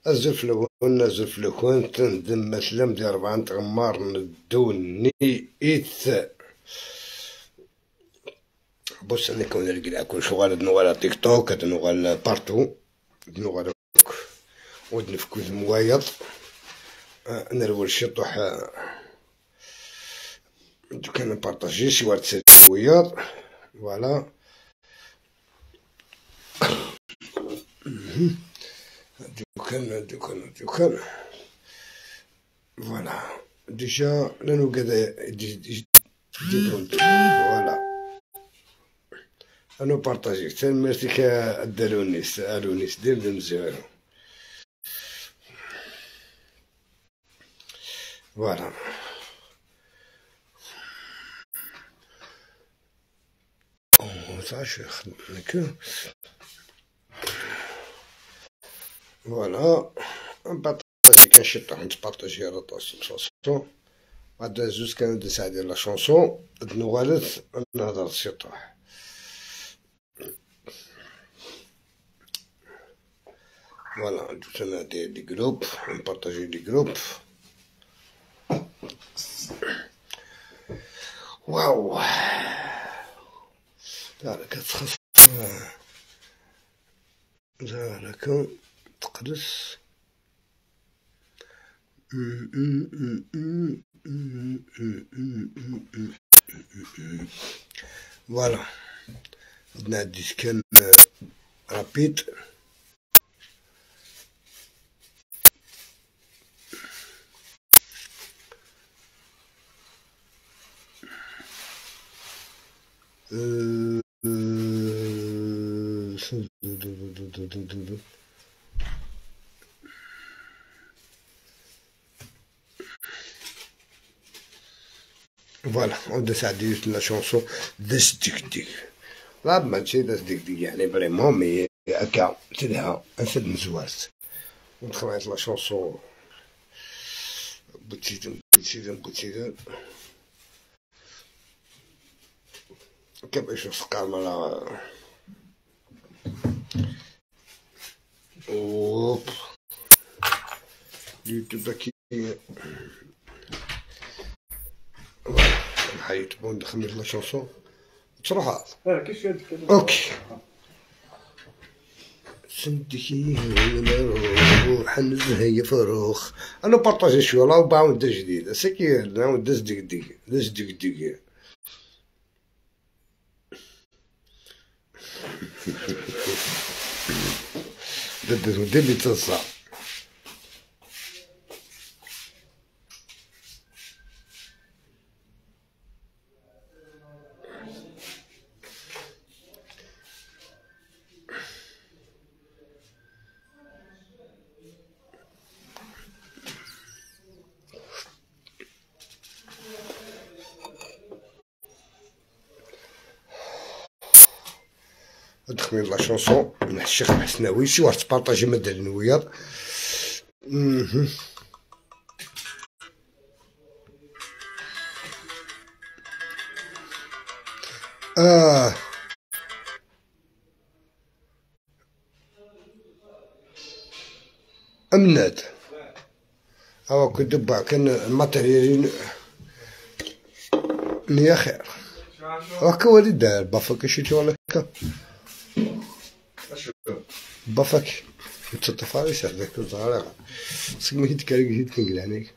الزلف لكون تندم مثلم دي ربعة تغمار ندوني إيث بص أنا كون نلقى كل شغل نوغال تيك توك نوغال بارتو نوغال ودنفكو الموايض نرول شطوح دوكا نبارطاجي شي واحد وياض فوالا دوكان فوالا ديجا لانو كذا دي فوالا انا بارطاجي تنمرتي كدالونيس الونيس دير مزيان فوالا فوالا نبارطاجي كان شي طاح نبارطاجي على طاس شونسون بعد زوج كانو دي ساعة ديال لا شونسون نوغالت نهضر شي طاح فوالا دوت انا دي جروب نبارطاجي دي جروب واو لا كتخص ذلك تقدس فوالا عندنا ديسكان رابيد فوالا عندنا ساعة la chanson داس ديك ديك لا ماشي داس ديك ديك يعني vraiment mais هكا تلها انسد مزوارت وندخل عند la chanson بوتيدن بوتيدن بوتيدن كيفاش نسقى مالا اوب يوتيوب كي نحيد وندخل la chanson تروح اوكي سندكي نروح نزهي فروخ انا بارطاجي شويه لا باوند جديد سكي داز ديك ديك داز ديك ديك دير لي تصا ندخل la chanson من الشيخ الحسناوي شي واحد تبارطاجي مدى النوير امناد هاو كنت دبا كان ال matériel نيا خير هاكا هو اللي دار بافك شي ولا هكا بافك تطفى هذاك الزهر سكمي كيتكاري كيتكنقل عليك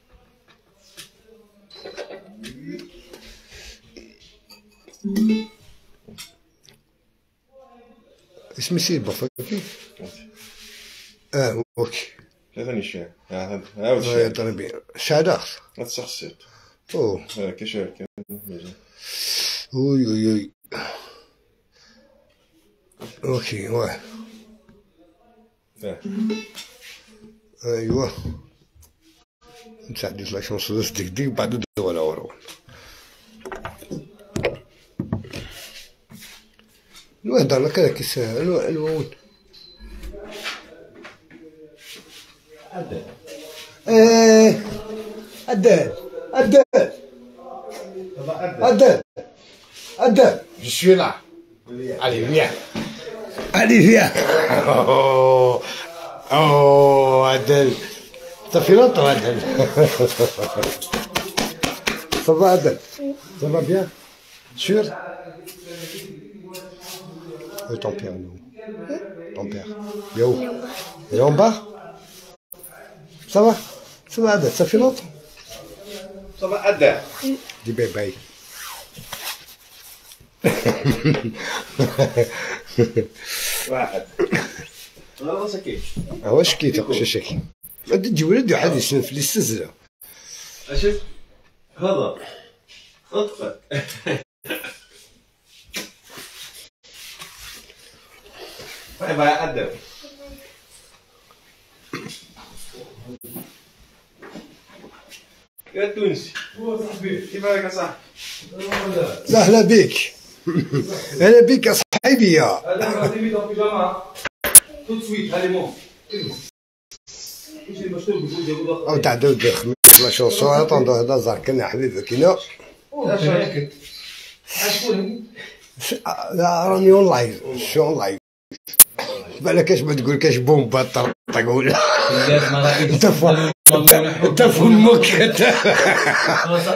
اسمي سي بافك اوكي ثاني شيء عاود شي طريبي شعداخ تسخسيت او كيشارك وي وي وي اوكي واه ايوا نساعد la chanson ديك ديك بعد ولا ورا نهضر لك هذاك الوون ايه عدال عدال عدال عدال Je suis là. Allez, viens. Allez viens. Oh, oh Adel. Ça fait longtemps Adel. Ça va Adel? Ça va bien? Sûr? Et ton père, nous? Ton père. Il est où? Il est en bas? Ça va? Ça va Adel, ça fait longtemps. Ça va Adel? Dis bye bye. واحد والله سكيت. هو شكيت شكي تجي ولد واحد يسن في الاستزلة. اشوف هذا اطفى. باي باي ادم. يا تونسي صاحبي كيف حالك يا صاحبي؟ لا اهلا بك. اهلا بك يا صاحبي. يا او تاع داود خميس la chanson attends هذا زهر كنا حبيبي كنا لا راني en live شو en live بالك كاش ما تقول كاش بومبا طرطق ولا انت انت فمك انت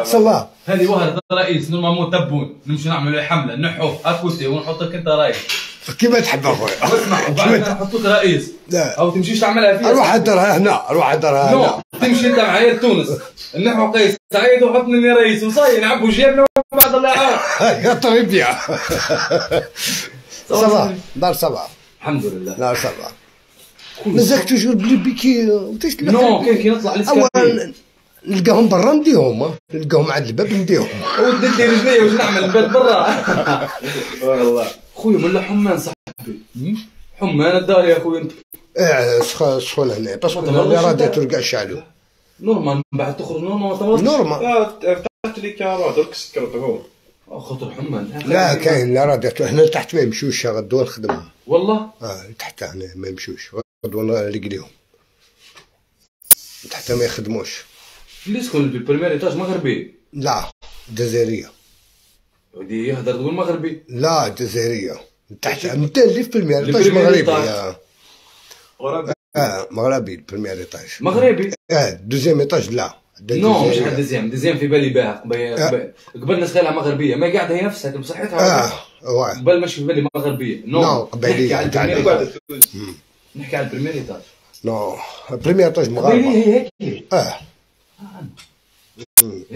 ça va. هذه وهرة رئيس normalement تبون نمشي نعملوا حمله نحوه à côté ونحطك انت رئيس كيما تحب اخويا. واسمع وبعد نحطوك رئيس لا او تمشيش تعملها فيها. روح هدرها هنا، روح هدرها هنا. تمشي انت معايا لتونس نحو قيس سعيد وحطني رئيس وصاي نعبوا جيبنا وبعد الله يعاون. يا طريبيا ça va دار ça va الحمد لله. لا ça va مازالك toujours بلي بيكي وتاش non كاين كي نطلع l'escalier نلقاهم برا نديهم، نلقاهم عند الباب نديهم. وديت لي رجلي واش نعمل نبات برا. والله خويا ولا حمان صاحبي، حمان الدار يا خويا انت. اه سخون هنا parce que les radiateurs كاع شعلو. normal من بعد تخرج normal normal. فتحت les carreaux درك سكرتهم خاطر حمان. لا كاين les radiateurs هنا تحت ما يمشوش غدوه نخدمهم. والله؟ تحت هنا ما يمشوش غدوه نريقليهم تحت ما يخدموش. اللي يسكن في ال premier étage مغربي؟ لا جزائرية. ودي يهدر تقول مغربي؟ لا جزائرية تحت انت اللي في ال premier étage مغربي. مغربي ال premier étage مغربي. deuxième étage لا non مش على deuxième، deuxième في بالي باها قبل نسخيلها مغربية ما قاعدة هي نفسها بصحتها. قبل ماشي في بالي مغربية. non قبليه. نحكي على ال premier étage. non ال premier étage مغربي. هي هيك.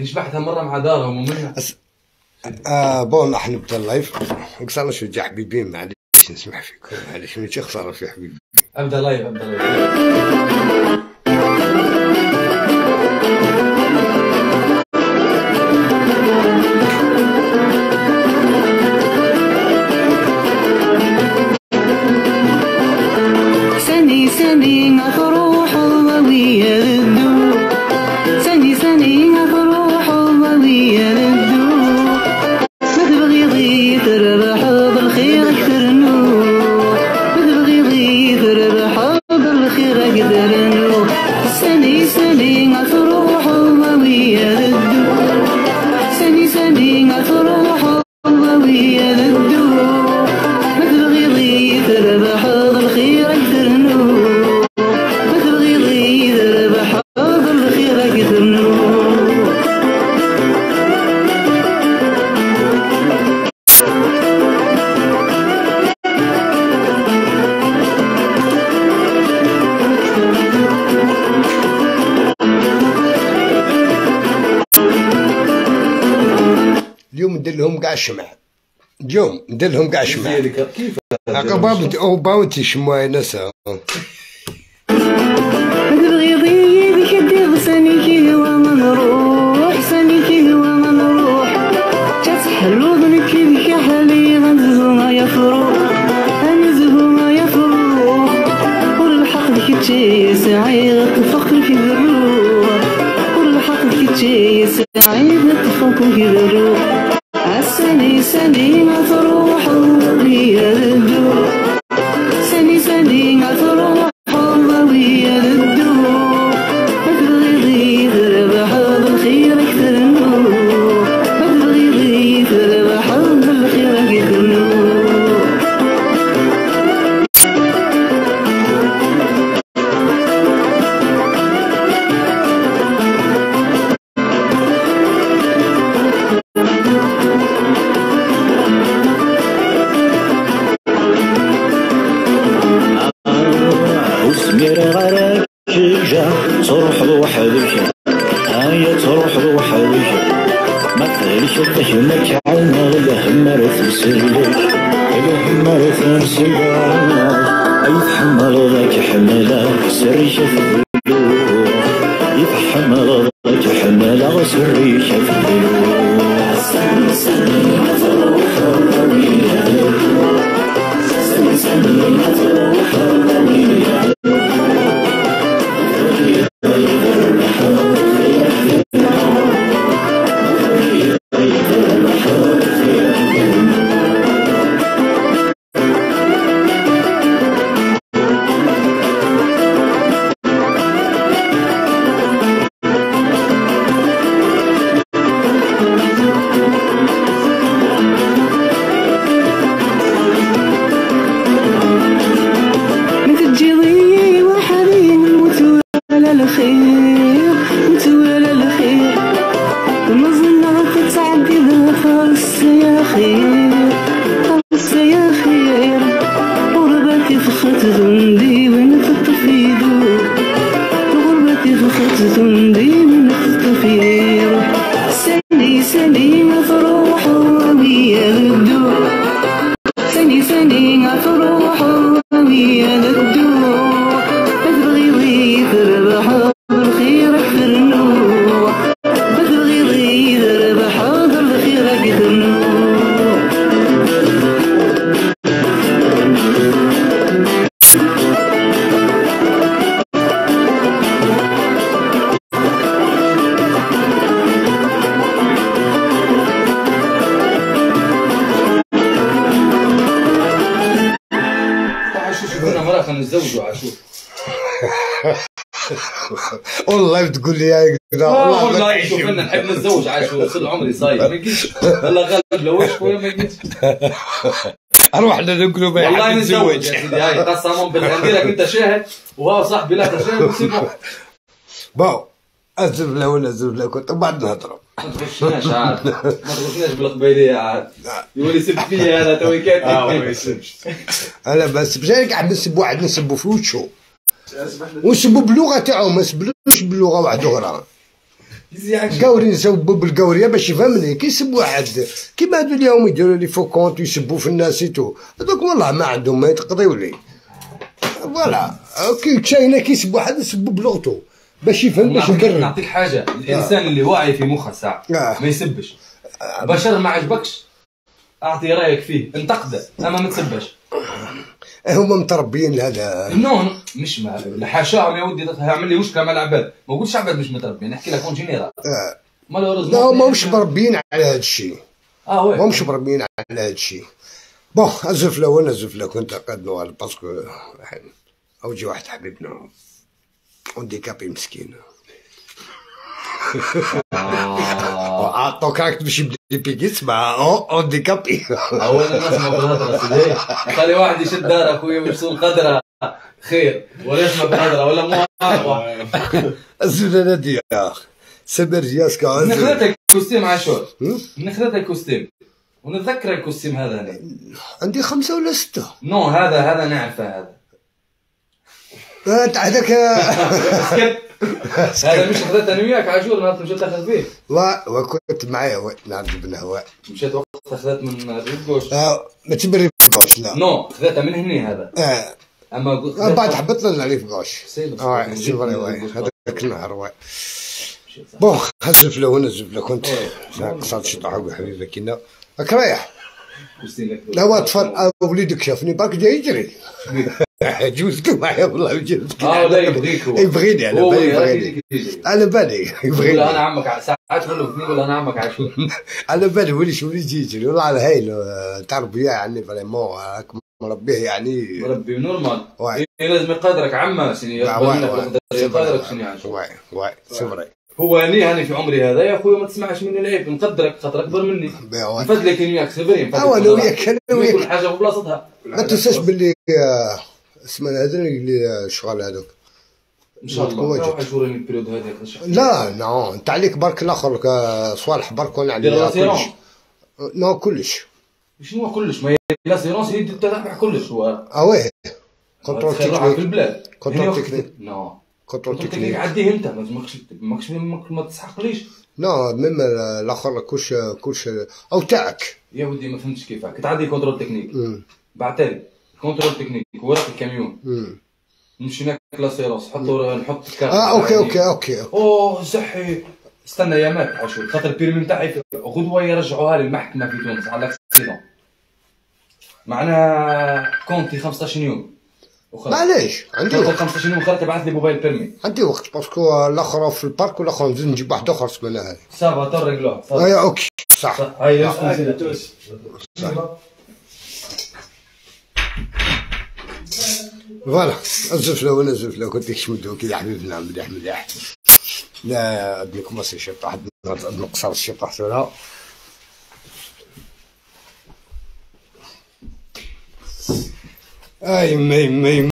شبحتها مرة مع دارهم ومنها. bon راح نبدا ال live. قصرنا شوية يا حبيبي معليش نسمح فيكم معليش ماشي خسارة في حبيبي. ابدا live ابدا live. سني سني تروح ويا الدو، سني سني تروح ويا الدو، ما تبغي ضي تربح بالخير أكثر نو، ما تبغي ضي تربح بالخير أكثر نو، سني سني تروح ويا الدو، سني سني تروح ويا الدو، ما تبغي ضي تربح بالخير أكثر نو، ما تبغي ضي تربح بالخير أكثر نو. اليوم ندير لهم كاع الشمع، اليوم ندير لهم كاع الشمع. كيف او باونتي شموا ناس. تبغي ضيق كدير سني كي هو ما نروح، سني كي هو ما نروح، تتحلو ظنك بكحلي غنزهو ما يفروح، غنزهو ما يفروح، والحق كتشي سعيد تفق في الروح، والحق كتشي سعيد تفق في الروح، سني سني ما تروح ويا الدو، سني سني ما تروح ويا الدو، ما تبغي ضي تربح بالخير أكثر نو، ما تبغي ضي تربح بالخير أكثر نو. تجا تروح لوحدك هيا تروح لوحدك ما تغيرش تهمك عنا الهم تمسلك الهم تمسلك أي تحمل ذاك حملك سري شفلو يتحمل ذاك حملك سري شفلو سني سني تروح سني سني تروح والله تقول لي هكذا والله شوف انا نحب نتزوج عاشور وصل عمري صاير ما يجيش الله غالب لو واش خويا ما يجيش اروح للقلوب والله نتزوج يا سيدي هاي قسما بالله نديرك انت شاهد وهو صاحبي لا شاهد وسيبه bon ازرب له ولا ازرب له كنت بعد نهضروا ما تغشناش عاد ما تغشناش بالقبيليه عاد يولي يسب فيا هذا توي كاتب ما يسبش انا بس بجاي قاعد نسب واحد نسبو في وجهه ونسبو باللغة تاعو ما نسبلوش باللغة واحدة اخرى. قاوري نسبو بالقاوريه باش يفهمني. كي يسب واحد كيما هادو اليوم يديروا les faux comptes ويسبوا في الناس et tout هذوك والله ما عندهم ما يتقضيو لي. voilà كي تشاينا كي يسب واحد نسبو بلغته باش يفهم باش يبرر. نعطيك حاجة، الانسان اللي واعي في مخه ساعة ما يسبش. بشر ما عجبكش اعطي رايك فيه، انتقده، اما ما تسبش. هما متربيين لهذا. non مش حاشاهم يا ودي عمل لي مشكلة مع العباد، ما قلتش عباد مش متربيين، نحكي لك en général. malheureusement لا هما مش مربيين على هذا الشيء. oui ماهمش مربيين على هذا الشيء. bon ازف له وانا ازف له كنت قاد نوال parce que او جي واحد حبيبنا handicapé مسكين. عطوك راك تمشي ب les بيكيت مع handicapé. اولا نسمع بالهضره سيدي، خلي واحد يشد دار اخويا ويصون قدره خير ولا يسمع بالهضره ولا مو الزبدة ناديه سمير جياسكا. نخلت ال costume عاشور، نخلت ال costume ونتذكر ال costume هذا أنا. عندي 5 ولا 6. non هذا نعرفه هذا. انت هذاك هذا مش خذيت انا وياك عاشور نهار مشيت تاخذ فيه. وكنت معايا نعم جبنا هواء. مشيت وقت خذيت من rive gauche. ماشي من rive gauche لا. non خذيتها من هني هذا. اما بعد حبطنا لل rive gauche. c'est vrai oui هذاك النهار oui. bon هزف له ونزف له كنت قصاد شي طاحو حبيبي كنا راك رايح. لا هو طفل وليدك شافني باك جاي يجري. جوزته معايا والله جوزت. لا يبغيك هو. يبغيني على بالي يبغيني. على بالي يبغيني. انا عمك ساعات تقول له اثنين ولا انا عمك عاشور. على بالي ولي شو يجي يجري والله هايل تربيه يعني vraiment راك مربيه يعني. مربي normal. لازم يقدرك عمه شنو يقدرك شنو عاشور. oui oui c'est vrai. هو اني في عمري هذا يا خويا ما تسمعش مني العيب، نقدرك خاطر اكبر مني. نفدلك انا وياك c'est vrai. انا وياك انا وياك كل حاجة في بلاصتها. ما تنساش باللي السمانه هذه اللي الشغل هذوك ان شاء الله روح عاشور ال période هذاك. لا non انت عليك برك الاخر صوالح برك وانا عليا كلش. non كلش. شنو كلش؟ ما هي l'assurance هي تتبع كلش هو. oui contrôle technique في البلاد. contrôle technique. non contrôle technique technique. عديه انت، ماكش ما تسحقليش. non même الاخر كلش كلش او تاعك. يا ودي ما فهمتش كيفاه كتعدي contrôle technique. بعتلي contrôle technique ورق الكاميون. نمشي هناك l'assurance نحطو نحط الكارت. اه OK. اوه زحي استنى يا مات عاشور خاطر ال permis نتاعي غدوه يرجعوها للمحكمة في تونس على l'accident. معناها compter 15 يوم وخلاص. معليش عندي وقت 15 يوم خلاص تبعث لي mobile permis. عندي وقت parce que الاخر في ال parc والاخر نزيد نجيب واحد اخر السمانه هذه. ça va ترجلوها. ايا OK صح. هيا صح. voilà الزفله وانا الزفله كنت كشمدو كي حبيبنا مليح مليح. لا عندكم سي شي طاح نقصر الشي طاح سولا. اي مي مي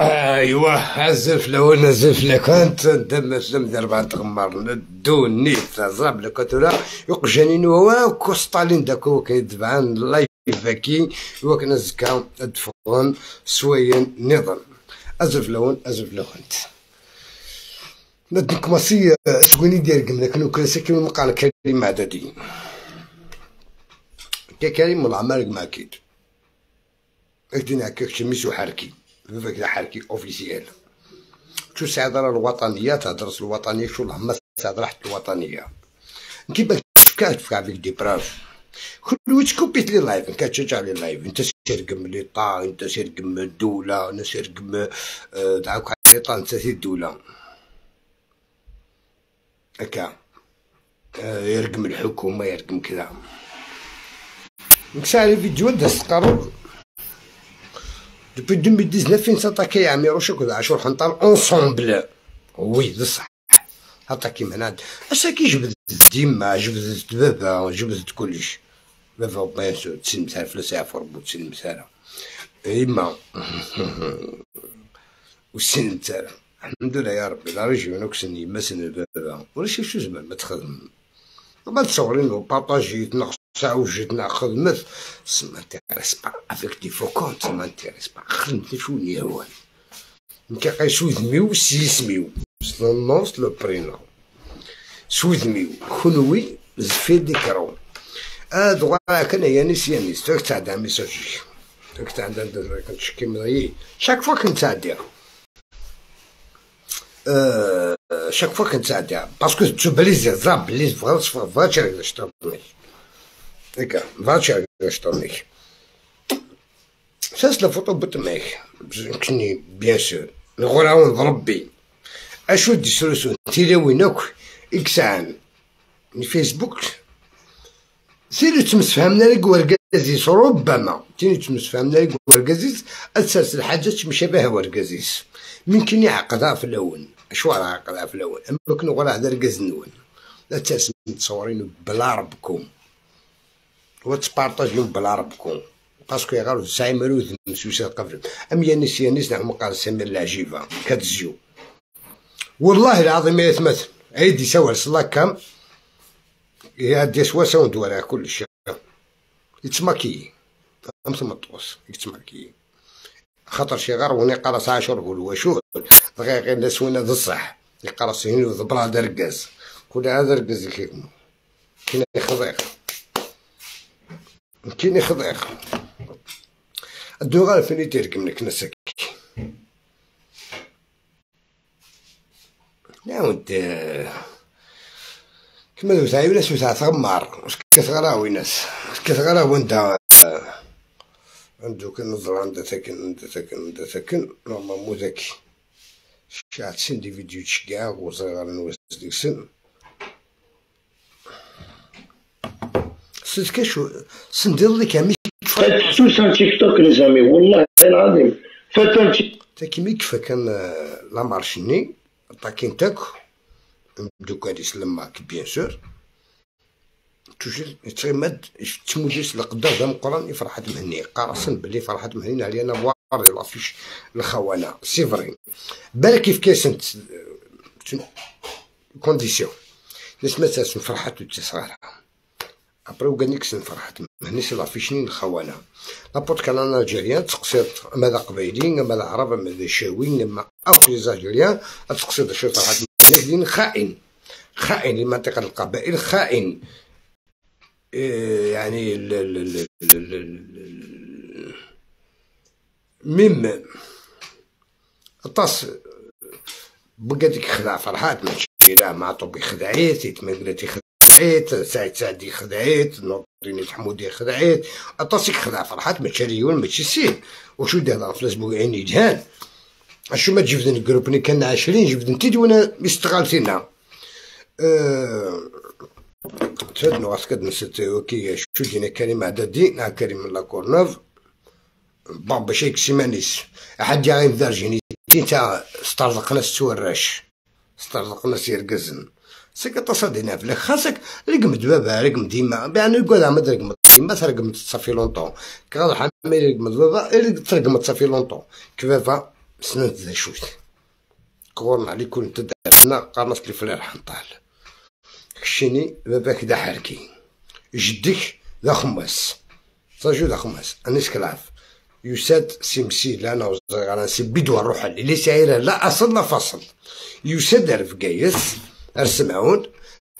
ايوا الزفله وانا الزفله كانت دم سلم اربعة تغمر ندوني تزرب لكتولا يقجانين هو كوستالين داكو كيتبعان لايف كي وكنا زكا دفغن سوين نظام ازفلون ازفلونت ندكماسي سويني ديال قمنا كنو كراسي كيما مقال كريم عددي كريم والعمارك ما اكيد اكدنا هكاك شميس وحركي فيك حركي اوفيسيال شو ساعة الوطنية تهدرس الوطنية شو اللهم ساعة راحت الوطنية كيما تفكا تفكا فيك دي براف كل وتكوبيت لي لايف كتشجع لي لايف انت سيرقم ليطا انت سيرقم الدولة انا سيرقم دعوك على ليطا انت سير الدولة هكا يرقم الحكومة يرقم كذا نكسا على فيديو داز تقرب depuis 2019 فين s'attaquer عميروش كذا عاشور حنطال ensemble oui بصح attaquer من هاد اش كيجبد ديما جبدت بابا جبدت كلش بابا bien sûr تسلم مثال فلوس يعرفوا ربو تسلم مثال اما وسن مثال الحمد لله يا ربي la région كسني ما سن بابا ولا شي شو زمان ما تخدم ما تصورين وبارطاجيت نقص وجدنا خدمت ça m'intéresse pas avec des faux comptes ça m'intéresse pas خدمت شوني هو نكاقي سوذميو سيسميو سلونونس le prénom سوذميو خنوي زفير دي كرو دوغا كان يانيس يانيس تاك تعدى message تاك تعدى كنتشكي من chaque fois كنت تعدي chaque fois كنت تعدي parce que تو بليزير زاب بليز فغا شترني هكا فاتشا شترنيك ساس la photo بتماك كني bien sûr نغراون ضربي اشو des solutions تيلاوينك اكسان فيسبوك سيري تمسفهمنا لك ورقازيس ربما تيني تمسفهمنا لك ورقازيس اساس الحاجات مشابهة ورقازيس ممكن يعقدها في الاول شو راه عقدها في الاول اما كنو غير هذا رقاز النون لا تاس متصورين بلا ربكم وتبارطاجيو بلا ربكم parce que غير زعيم نسوس قبل ام يانيس يانيس نعم قال سمير العجيبة كتزيو والله العظيم يا ثمث عيدي سوال صلا كام يا دي سوا ساوند ولا كلشي يتماكي فهمت مطوس يتماكي خاطر شي غير وني قرا عاشور قول وشو دغيا غير الناس وين هذا الصح يقرا سهين وضبر هذا ركاز كل هذا ركاز كيكون كاين خضيق كاين خضيق الدوغال فين يتركم لك نسك لا وانت كما دوزا ولا سوسا تغمر واش كتغراوي ناس كتغراو انت عندو كنظر عند ساكن عند ساكن عند ساكن normalement ذكي شاعت سن des vidéos تشكاع وصغير نوز ديك سن سكاشو سندير لك عمي سوسان تيك توك les amis والله العظيم فاتن تا كيما كيف كان la marche ني طاكين تاك دوكا يسلم bien sûr toujours تغمد تموجيس لقدام دام القران فرحات مهني قرصن بلي فرحات مهني عليا انا فوار l'affiche الخونة c'est vrai بالك كيف كيسنت condition ناس ما تاسم فرحات وتصغيرها ابري وقال لك فرحات مهنيش لافيشني الخوانه لابورت كان انا الجيريان تقصيت ماذا قبايلين ماذا عرب ماذا شاوين ما او لي زالجيريان تقصيت شو فرحات مهنيش خائن، خائن لمنطقه القبائل، خائن يعني ال ال ال ميم طاس بقى ديك خدع فرحات ماشي لا معطوب خدعيت يتمنى خدعيت سعيد سعدي خدعيت نور الدين حمودي خدعيت اطاسيك خدع فرحات ماشي ريون ماشي سين وشو دار في الاسبوعين يجهان اشو ما تجبدن ال groupe ني كان 20 جبدن تيد وانا استغلتينا تفدنو غاسكد نسيت كي شو دينا كريم عددي نا كريم La Courneuve bon باش يكسيمانيس احد جاي مدرجيني تاع استرزقنا ستوراش استرزقنا سيرقزن سيك تصدينا فلك خاصك رقم بابا رقم ديما يعني يقول عمد رقم ديما ترقم ça fait longtemps كغاد حمي رقم بابا ترقم ça fait longtemps كفافا سنة ذا شوت كورنا علي كل تدعنا قرنص لي فلان حنطال كشيني باباك دا حركي جدك ذا خماس صاجو ذا خماس انا سكلاف يساد سيمسي لا انا وزغران سي بدو الروح اللي سايرة لا اصل لا فصل يساد رفقايس ارسمعون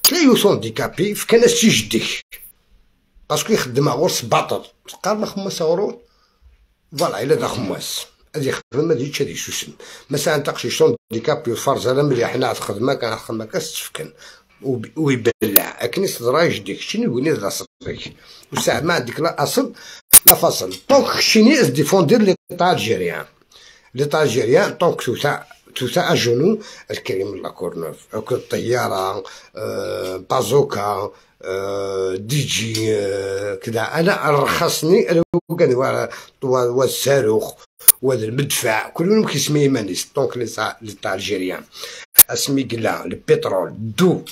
تلا يوصون ديكابي فكان سي جدك parce que يخدم غورس باطل قال ما خماس اورو voilà الا دا خماس هادي خدمة هادي هادي سوسن مثلا تقشي شون ديكابي الفرزانه ملي حنا خدمة كان خدمة كاس تفكن ويبلع اكني صدراي جديك شنو يقولي ذا صدرك وساعة ما عندك لا اصل لا فصل donc شيني اس défendre l'État algérien l'État algérien donc tout ça tout ça à genoux الكريم La Courneuve الطيارة بازوكا دي جي كذا انا رخصني كان والصاروخ وهذا المدفع كل يوم كيسمي مانيس donc l'État algérien اسمي قلا البترول 2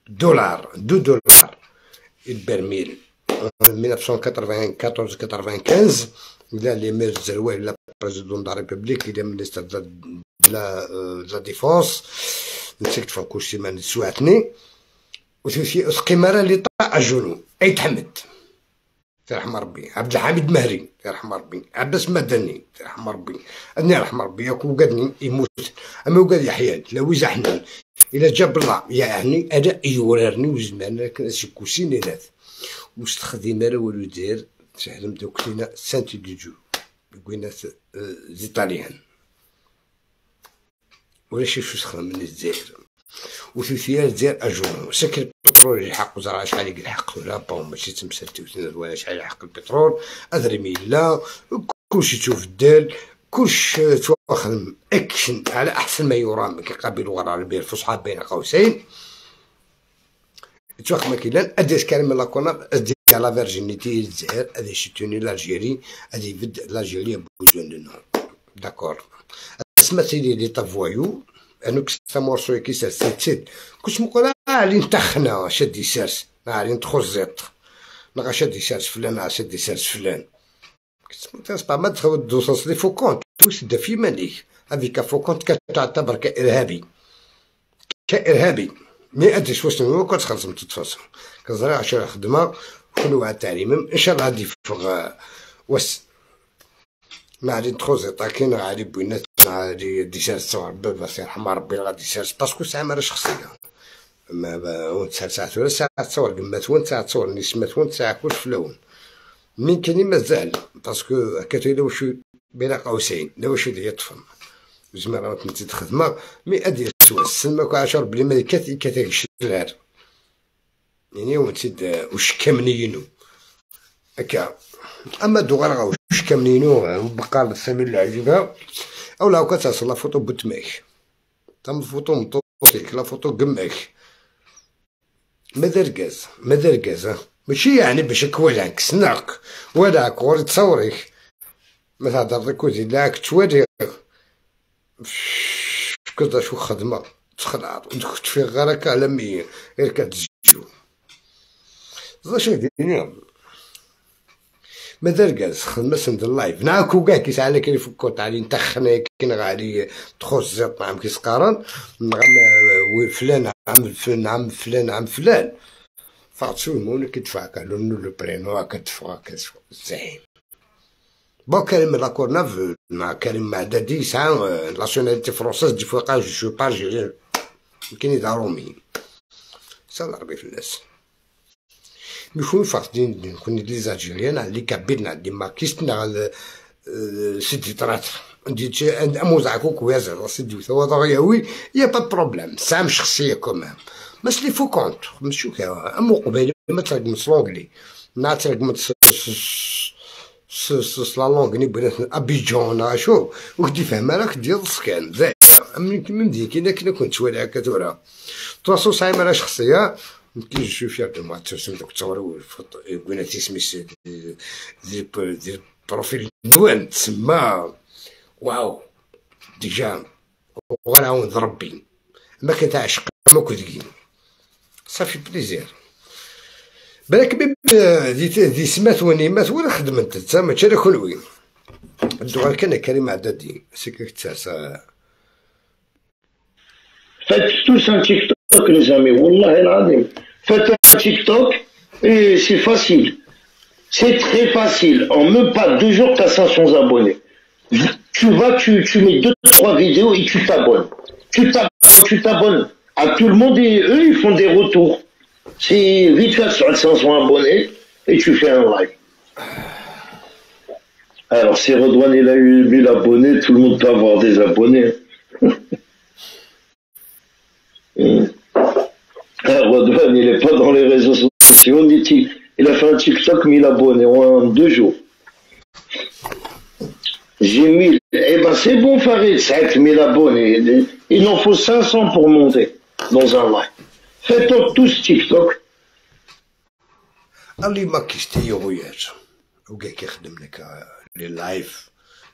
dollars 2 dollars البرميل 1994 95 il les maires Zeroual la président de la République il est ministre de la défense نسيت فان ما سواتني وثوثي القمارة l'État à genoux ايت حمد يرحم ربي عبد الحميد مهري يرحم ربي عباس مدني يرحم ربي اني يرحم ربي ياك وقادني يموت اما وقاد يحيى لا ويزا حنان الى جاب الله يعني انا يوررني وزمان سيكوسيني ذات واستخدم راه والو داير سهلم دوكلينا سانتي ديجو قلنا زيطاليان ولا شي شو سخن من الجزائر وثلاثية الجزائر à genoux سكر البترول يحق زرع شحال يلحق ولا bon ماشي تمثال ولا شحال يحق البترول أذرمي لا كلشي تشوف الدال كلش تواخذ اكشن على احسن ما يرام كيقابل اللغة العربية الفصحى بين قوسين تواخذ ما كاين ادي كلمة La Courneuve ادي la virginité الجزائر ادي soutenir l'Algérie ادي يبد l'Algérie besoin de nous d'accord اسمع سيدي l'État voyou انو كستا morceau كي سير سيد كنت مقول علي نتخنا شد يسارس علي نتخزيط نغا شد يسارس فلان شد يسارس فلان كنت ما تخوض دوساس les faux comptes توسد في مالك هذيك faux compte كتعتبر كارهابي كارهابي mais ادري شو كتخلص من تتفاصل كزرع عشرة خدمة كل واحد تعليم ان شاء الله غادي يفرغ وس ما غادي تخوزي كاين غادي بوينات غادي ديسار تصور بابا يرحم ربي غادي يسار parce que ساعة مرة شخصية ما وانت ساعة ولا ساعة تصور قمات وانت ساعة تصور نسمات وانت ساعة كلش في لون من كاين مازال parce que كتولي واش بين قوسين لا واش يطفن زعما راه تنتي خدمة mais ادي سوا السلمة كعشر بلي ما كاتاكشلار يعني وانت وش كامنينو هكا اما دوغرغا وش كامنينو بقى السمير العجيبة او لا كتصل la photo بوتماك تم فوتو مطوطيك la photo قماك ماذا ركاز ماذا ركاز ماشي يعني باش كوالعك سناق ولا كوري تصوريك ما تهضر لك وزيد لاك توالي كذا شو خدمة تخلع كنت في غيرك على مي غير كتزجو زا ديني ماذا ركاز خدمة سند ال live ناكو كاع كيسعى كاين فكو تاع لي نتخنا كاين غادي تخص زيت نعم كيسقارن نعم فلان عم فلان عم فلان عم فلان فاتسو مون كتدفع لو لو برينو كتدفع زين bon كريم لا كورناف مع كريم معدادي ساعة ناسيوناليتي فرونسيز دي فوا جو سو با الجيريان يمكن يدارومي سال ربي في الناس مي فاقدين كوني لي زالجيريان اللي كابيرنا دي ماكيست نا سيدي طرات عندي اموزع كوكو يا زعما سيدي ثوا وي يا با بروبليم سام شخصية كومام ماس لي فو كونت مشو امو قبيل ما ترقم لونجلي نا ترقم لا لونغ ني بغيت ابيجون شو وكدي فهم راك ديال السكان زين من ديك الا كنا كنت ولا هكا تورا تواصل صعيب على شخصية كي جو فير دو ما ترسم دوك تصور قلنا تيسميس دي بروفيل نوان تسمى واو ديجا وغنعاون ربي ما كنت ما كنت صافي بليزير بالك بيب دي سمات ونيمات ولا خدمت انت ماشي راه كل وين الدوغ كان كريم عدادي سكك تسعة. Faites tous un TikTok les amis, والله العظيم. Faites un TikTok et c'est facile. C'est très facile. En même pas 2 jours, tu as 500 abonnés. Tu vas, tu mets 2, 3 vidéos et tu t'abonnes. Tu t'abonnes à tout le monde et eux, ils font des retours. C'est vite fait sur 500 abonnés et tu fais un live. Alors, si Redouane il a eu 1000 abonnés, tout le monde peut avoir des abonnés. Redouane, il n'est pas dans les réseaux sociaux, il a fait un TikTok 1000 abonnés en 2 jours. J'ai 1000. Eh ben, c'est bon, Farid, 7000 abonnés. Il en faut 500 pour monter dans un live. Faites tous TikTok. اللي ما كيشتي غياج وكاع كيخدم لك les lives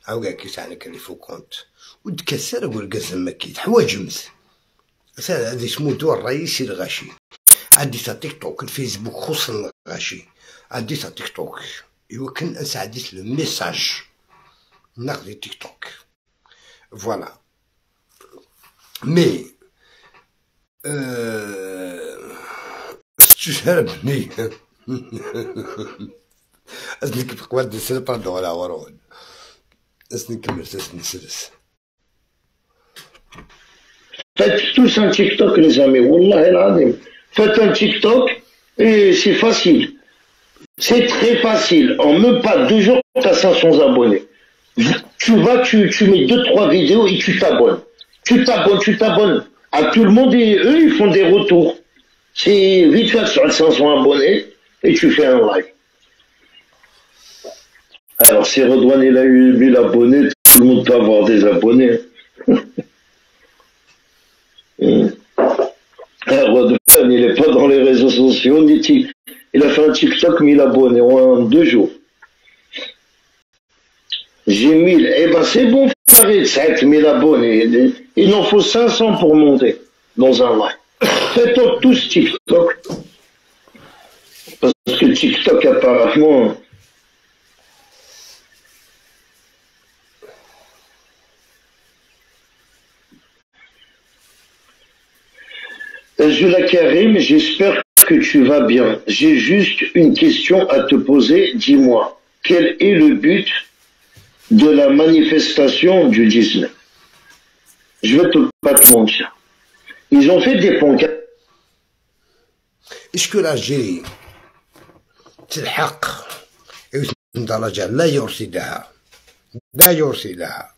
او كاع كيسع لك les faux comptes وتكسر وقول ما كي حوايج مثلا هذا اسمو دور الرئيسي الغاشي عندي تا تيك توك الفيسبوك خصوصا الغاشي عندي تا تيك توك ايوا كان عديت le message ناخذ تيك توك voilà mais استشهربني أسنك بقواد سل باردون على ورون أسنك مرسس نسلس. Faites tous un TikTok les amis, والله العظيم. Faites un TikTok et c'est facile. C'est très facile. En même pas 2 jours, tu as 500 abonnés. Tu vas, tu mets 2, 3 vidéos et tu t'abonnes. Tu t'abonnes à tout le monde et eux, ils font des retours. C'est vite fait sur 500 abonnés et tu fais un live. Alors, si Redouane il a eu 1000 abonnés, tout le monde peut avoir des abonnés. Redouane, il n'est pas dans les réseaux sociaux, il a fait un TikTok 1000 abonnés en 2 jours. J'ai 1000. Eh ben, c'est bon, Farid, 7000 abonnés. Il en faut 500 pour monter dans un live. Faites tous TikTok. Parce que TikTok, apparemment. Zula Karim, j'espère que tu vas bien. J'ai juste une question à te poser. Dis-moi, quel est le but de la manifestation du 19? Je vais pas te mentir. Ils ont fait des pancartes. Est-ce que l'Algérie تلحق درجة لا يرثي لها لا يرثي لها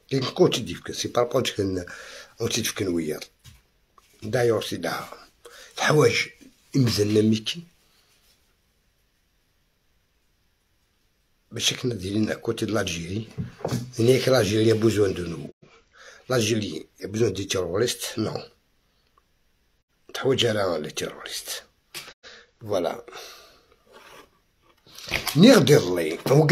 كي تديفك سي باربون تدفك نوير لا يرثي لها الحوايج مزالنا ميكي باش كنا دايرين côté l'Algérie هناك l'Algérie besoin de nous l'Algérie besoin des terroristes non تحوج على les terroristes voilà نيغ دير لي هو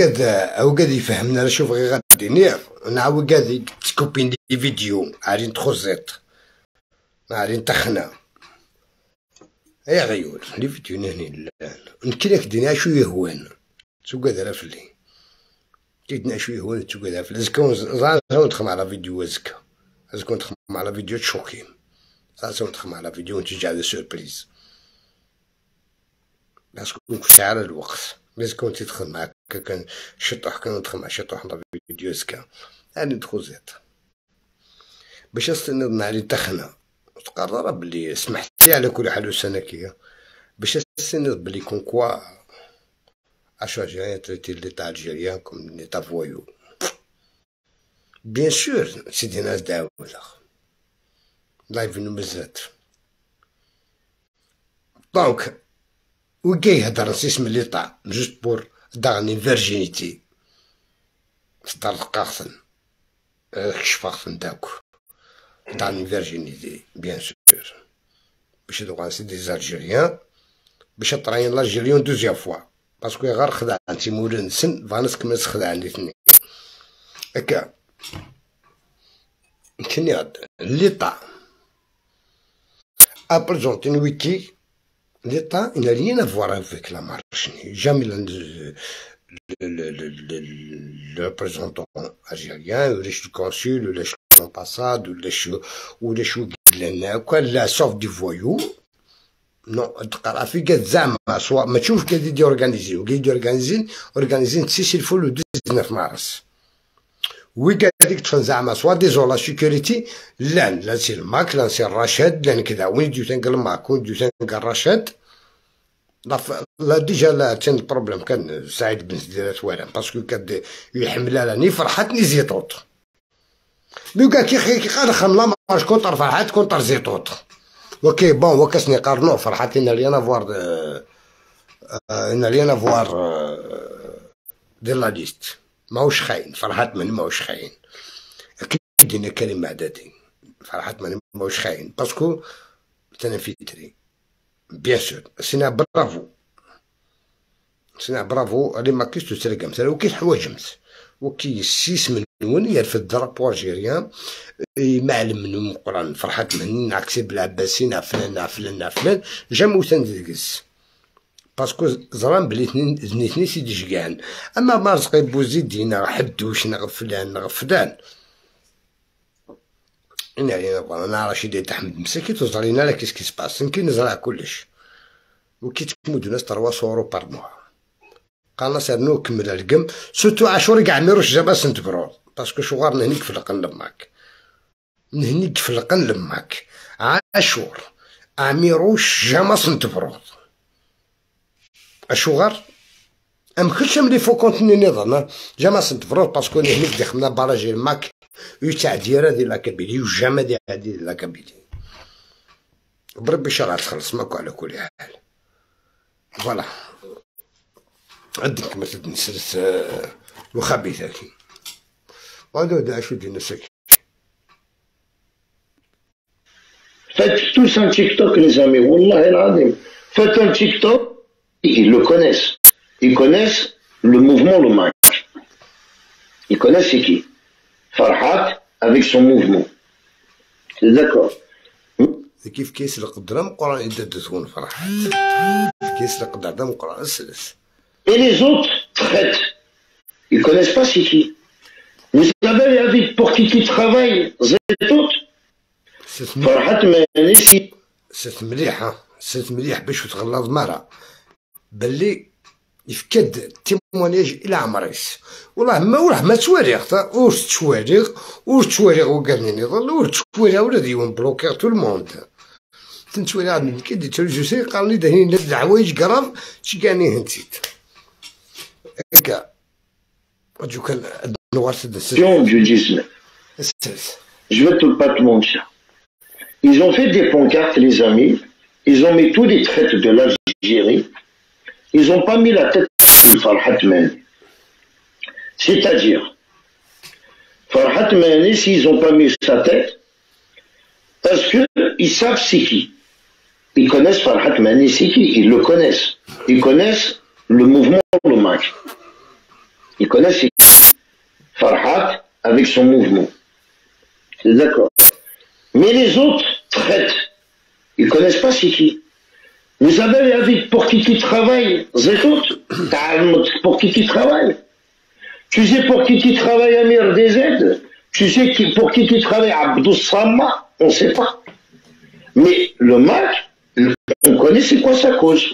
قاد يفهمنا شوف غير غادي نيغ نعاود قاد تكوبين des vidéos عارين تخزيط عارين تخنا يا غيول les vidéos هني نكلك دينا شو يهوان تسوق راه فلي كيدنا شو يهوان تسوق راه فلي زكون زعما تخدم على فيديو زكا زكون تخدم على فيديو تشوكي زعما تخدم على فيديو تجي على surprise. parce que كنت على الوقت mais كنت تدخل معاك كان شطح كان ندخل مع شطح نضرب فيديو سكا انا ندخل زيت باش استنى علي تخنا تقرر بلي سمحت لي على كل حال وسنكيه باش استنى بلي comme quoi اش algérien traiter l'État algérien comme un État voyou. Bien sûr سيدي ناس داوله live مزات donc وكي يهدر اسم l'État juste pour داغني virginité سترقاخن كشفاخن داك داني virginité bien sûr باش دوغان c'est des Algériens باش trahir l'Algérien deuxième fois parce que غير خدع انت مولان سن فانس كما تخدع الاثنين هكا كني l'État a présenté une wiki. L'État n'a rien à voir avec la marche. Jamais le représentant algérien, ou le consul, ou l'ambassade, ou les la sauf du voyou. Non, تقرا في قد زعما soit ما تشوف كي دي organiser وكي دي organiser organiser cessez-le-feu le 19 مارس وي قال تفن زعما soit disons la sécurité لا لا c'est الماك لا c'est الرشاد لا كذا وين ديو تنقل الماك وين ديو تنقل الرشاد لا déjà لا تن problème كان سعيد بن سديرات والو parce que كان يحمل لا ni فرحات ni زيطوط mais كي كي قال خم la marche contre فرحات contre زيطوط OK bon وكاسني قارنو فرحات n'a rien à voir n'a rien à voir de la liste ماهوش خاين فرحات من ماهوش خاين اكيد ان كريم معدادي فرحات من ماهوش خاين parce que c'est un infiltré bien sûr سينا برافو سينا برافو اللي ما كيش تسرق مثلا وكي حوايج وكي سيس من وين يرفد drapeau algérien يمعلم من القران فرحات من نعكسي بالعباسي نعفلان نعفلان نعفلان jamais وتندقس parce que زران بلي اثنين سيدي شقان اما مارزقي بوزيد دينا حدوش نغفلان نغفلان انا علينا انا رشيد احمد مساكي تزرينا لا qu'est-ce qui se passe كي نزرع كلش وكي تمود ناس 300 euros par mois قالنا سير كمل القم surtout عاشوري كاع ميروش جابا سنتبرو parce que شوغار نهنيك في القن لماك نهنيك في القن لماك عاشور عميروش جاما سنتبرو اشوغر ام كلشي ملي faux comptes نظام jamais سنتبرو parce que نهنيك دخلنا barrager الماك يتاع ديرا ديال la Kabylie و jamais ديال هادي la Kabylie بربي شرع تخلص ماكو على كل حال voilà عندك مثلا نسرس وخبيثات وهذا داعش ديال نفسك. Faites tous un TikTok les amis, والله العظيم. Faites un TikTok, ils le connaissent. Ils connaissent le mouvement le MAK. Ils connaissent c'est qui? Farhat avec son mouvement. C'est d'accord. كيف كيس القدرة مقران إذا تكون فرحات. كيس القدرة مقران السلس. Et les autres traitent. Ils connaissent pas c'est qui. Vous savez avec pour qui travaille Zétout فرحات مانيش ست مليحة ست مليح باش تغلط مرة باللي يفكد témoignage الى عمريس والله ما والله ما تواريخ واش تواريخ واش تواريخ وقالني نظل واش تواريخ ولا ديون bloquer tout le monde تنتواريخ من كي دي جو سي قال لي دهين الحوايج graves شي كاني هنتيت هكا جو كان du 19. Je vais te pas te mentir. Ils ont fait des pancartes, les amis. Ils ont mis tous les traits de l'Algérie. Ils n'ont pas mis la tête de Farhat Mehni. C'est-à-dire, Farhat Mehni, s'ils n'ont pas mis sa tête, parce qu'ils savent c'est qui. Ils connaissent Farhat Mehni, c'est qui. Ils le connaissent. Ils connaissent le mouvement, le MAK. Ils connaissent c'est qui. Farhat avec son mouvement. C'est d'accord. Mais les autres traitent. Ils connaissent pas c'est qui. Vous savez avec pour qui travaille Zétout, pour qui travaille. Tu sais pour qui travaille Amir DZ. Tu sais pour qui travaille Abdou Sama. On ne sait pas. Mais le MAK, on connaît c'est quoi sa cause.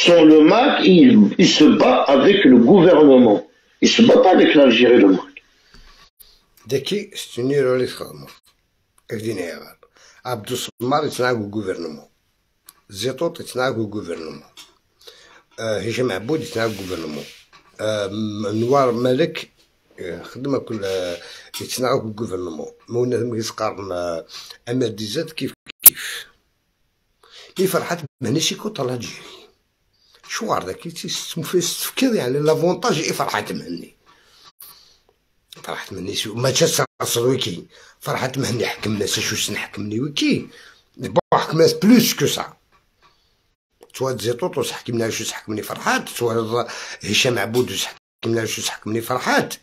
Sur le MAC, il se bat avec le gouvernement. Il se bat pas avec l'Algérie, le MAC. داكي ستوني رولي تخدمو اكديني غير عبدو السمار يتناقو gouvernement، زيطوط يتناقو gouvernement، هشام عبود يتناقو gouvernement، نوار مالك خدمة كل يتناقو gouvernement، مونا يسقارن أمير ديزاد كيف كيف. mais فرحات مهنيش contre l'Algérie شو غار ذاك تفكير يعني l'avantage فرحات مهني، فرحت مهني ما تشاس ويكي فرحت مهني حكمنا شو نحكمني ويكي bon حكمنا plus que ça توا زيطوط حكمنا شو حكمني فرحات، توا هشام عبود حكمنا شو حكمني فرحات،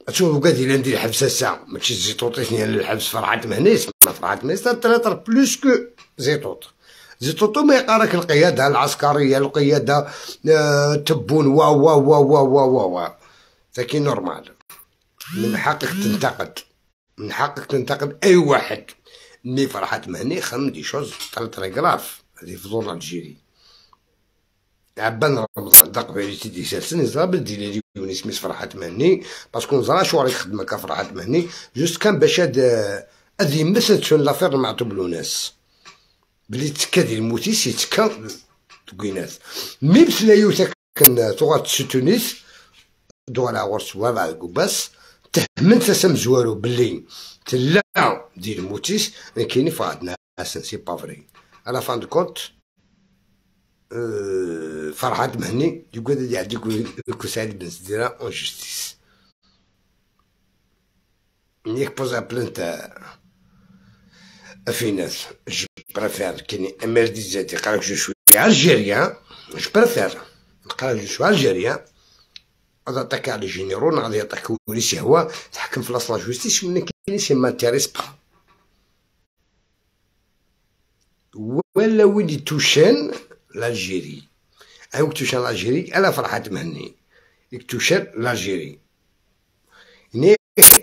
تشوف وقاد الا ندير الحبس الساعة ماشي زيطوط اثنين الحبس فرحات مهني ما فرحات مهني traître plus que زيطوط. زيطوطو ما يقارك القيادة العسكرية القيادة تبون وا وا وا وا وا وا وا لكن normal من حقك تنتقد، من حقك تنتقد اي واحد، mais فرحات مهني خدم des choses très très graves هذه في دور l'Algérie. عبان رمضان دق في تيدي سالسن يزرا بدي لي سميت فرحات مهني parce que نزرا شو راك خدمة كفرحات مهني juste كان باش هاد يمثل شون l'affaire مع طبلوناس بلي تكا ديال الموتيس يتكا تكوينات mais بسلا يوتا كن تغات تونس دولا غورس ولا بس تهمن تسم زوارو بلي تلا ديال الموتيس كاين فعندنا c'est pas vrai à la fin de compte. فرحات مهني يقول يعدي سعيد بن سديرة en justice نيك posa plainte في ناس. je préfère كاين امير ديزاد يقراك je suis algérien، je préfère نقرا je suis algérien غادي attaquer على généraux غادي attaquer وليس هو تحكم في la justice ولا كاين ça m'intéresse pas ولا وين توشان l'Algérie او touche l'Algérie. انا فرحات مهني touche l'Algérie نيك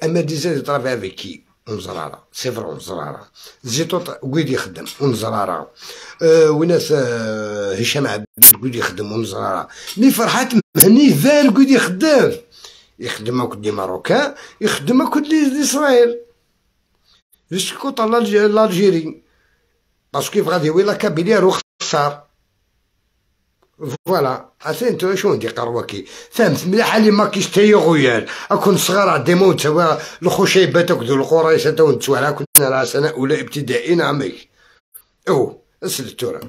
اما ديزاد يطرافي avec qui ونزرارة c'est vrai ونزرارة زيطوط ويد يخدم ونزرارة وناس هشام عبد ويد يخدم ونزرارة mais فرحات مهني فار ويد يخدم يخدم كل les Marocains يخدم كل les اسرائيل juste contre l'Algérie parce que غادي وي la Kabylie روح خسار voilà انتو شو ندي قرواكي فهمت مليح اللي ما كيش تيغويال اكون صغار عندي موت سوا الخشيبات وكذو القريش تا ونتوالى كنا راه سنه اولى ابتدائي نعميك او اسل التورا.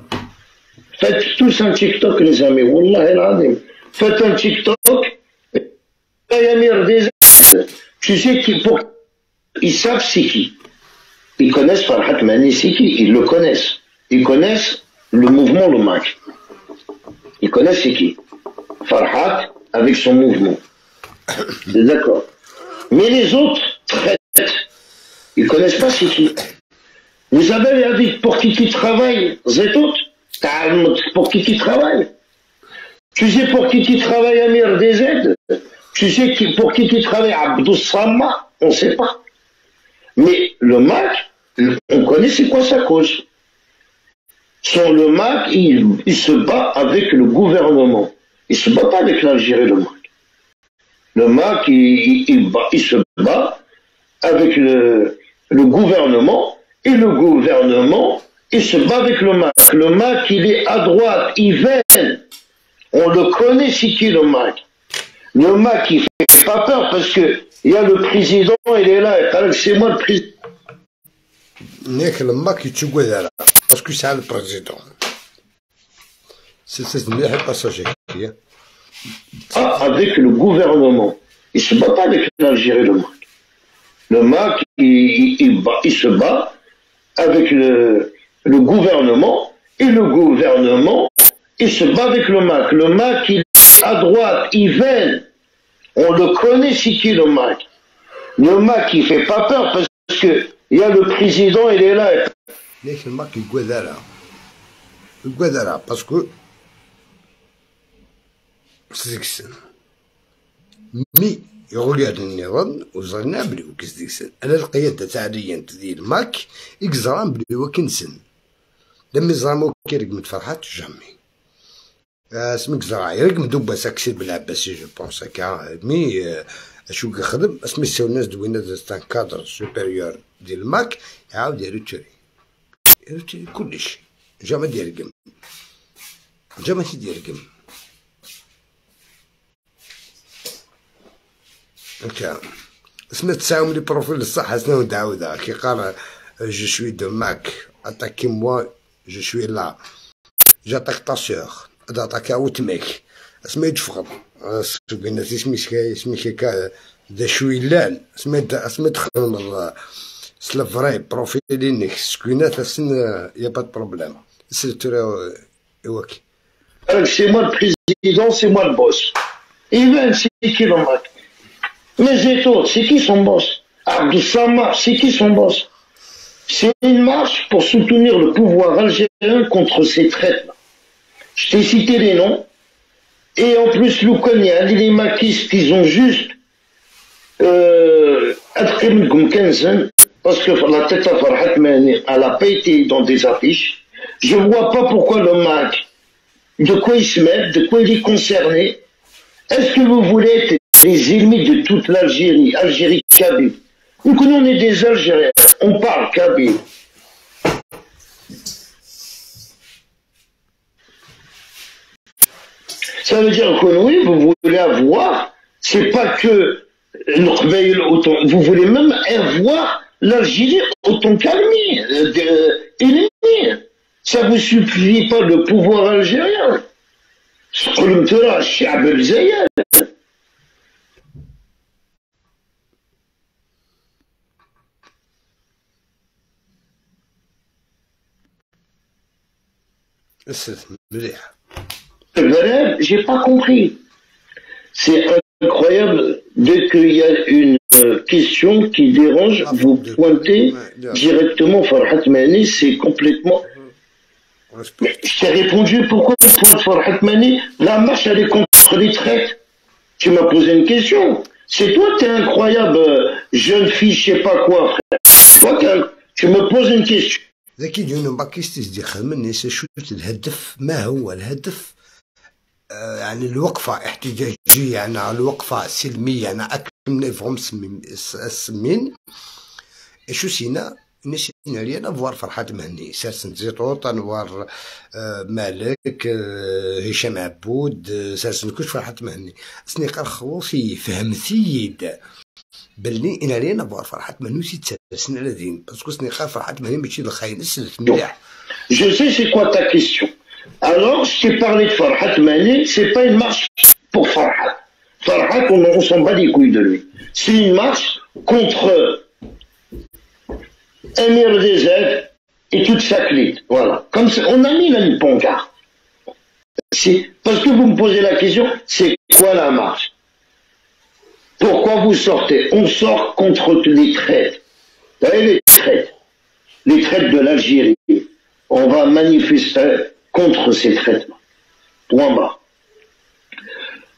Faites tous un TikTok les amis, والله العظيم. Faites un TikTok. Amir DZ, tu sais qui pour ils savent c'est qui. Ils connaissent Farhat Mehni, c'est qui, ils le connaissent. Ils connaissent le mouvement le MAC. Ils connaissent c'est qui. Farhat avec son mouvement. C'est d'accord. Mais les autres traitent. Ils connaissent pas c'est qui. Vous savez avec pour qui travaille Zetout? Pour qui travaille? Tu sais pour qui travaille Amir DZ? Tu sais pour qui travaille Abdou Sama? On ne sait pas. Mais le MAC, on connaît c'est quoi sa cause. Sans le MAC, il se bat avec le gouvernement. Il se bat pas avec l'Algérie, le MAC. Le MAC, il se bat avec le gouvernement, et le gouvernement, il se bat avec le MAC. Le MAC, il est à droite, il veine. On le connaît, c'est qui le MAC. Le MAC, il fait pas peur parce que il y a le président, il est là, c'est moi le président. نيك le MAC يتشوى parce que c'est le président. C'est مليح ال passage. Avec le gouvernement. Il se bat pas avec l'Algérie, le MAC. Le MAC, il se bat avec le gouvernement, et le gouvernement, il se bat avec le MAC. Le MAC, il est à droite, il veine. On le connaît, c'est qui le MAC. Le MAC, il fait pas peur parce que il y a le président, il est là. ليش الماك يقدرها يقدرها parce que سيكسن mais يغلي النظام وزرنا بلي وكسديكسن انا القيادة تاع ريان تدير الماك يكزران بلي وكنسن لما يزرامو كيرق متفرحات jamais. اسمك زراعي رقم دوبا ساكسي بالعباسي جو بونس هكا مي شو كيخدم اسمي سيو الناس دوينا un cadre supérieur ديال الماك يعاود يروتوري يروتوري كلش jamais ديال jamais ديال القم هكا اسمها تساوم les profils الصح سنو داودا كي قال je suis de MAK attaquez-moi je suis là j'attaque ta sœur d'attaquer اوتميك اسمي يتفقد سوقنا اسمي كا دا شويلان اسمي تخدم c'est vrai profil انك سكينات سن y a pas problème سيرتو ايواك. C'est moi le président, c'est moi le boss. Even, c'est qui le mec? Mais Zetour, c'est qui son boss? Abdou Samar, c'est qui son boss? C'est une marche pour soutenir le pouvoir algérien contre ces traîtres. Je t'ai cité les noms. Et en plus, Loukania, les maquistes, ils ont juste parce que la tête à Farhat Mehni, elle n'a pas été dans des affiches. Je vois pas pourquoi le MAC, de quoi il se mêle, de quoi il est concerné. Est-ce que vous voulez être les ennemis de toute l'Algérie, Algérie Kabyle? Nous, on est des Algériens, on parle Kabyle. Ça veut dire que oui, vous voulez avoir, c'est pas que autant, vous voulez même avoir l'Algérie autant qu'ennemi. Ça vous suffit pas le pouvoir algérien. J'ai pas compris. C'est incroyable. Dès qu'il y a une question qui dérange, vous pointez directement Farhat Mehni, c'est complètement... Je t'ai répondu, pourquoi pointe Farhat Mehni? La marche, elle est contre les traites. Tu m'as posé une question. C'est toi, t'es incroyable, jeune fille, je sais pas quoi, frère. Toi, tu me poses une question. ذاك يجينا باكيستيس دي خدمني شو الهدف؟ ما هو الهدف؟ يعني الوقفة احتجاجية، يعني الوقفة سلمية، يعني أكمل فهم السمين شو سينا نسينا لينا فوار فرحات مهني سارسن زيطوط انوار مالك هشام عبود سارسن كلش فرحات مهني سني قال خوصي فهمتيد بلي انا لينا فوار فرحات مهني سي على دين parce que سني قال فرحات مهني ماشي الخاين سلت مليح. Je sais c'est quoi ta question. Alors, je t'ai parlé de Farhat Mehni, c'est pas une marche pour Farhat. Farhat, on s'en bat les couilles de lui. C'est une marche contre Amir DZ et toute sa clique. Voilà. Comme ça, on a mis là une pancarte. Parce que vous me posez la question, c'est quoi la marche? Pourquoi vous sortez? On sort contre les traites. Vous savez, les traites. Les traites de l'Algérie. On va manifester contre ces traitements. Point barre.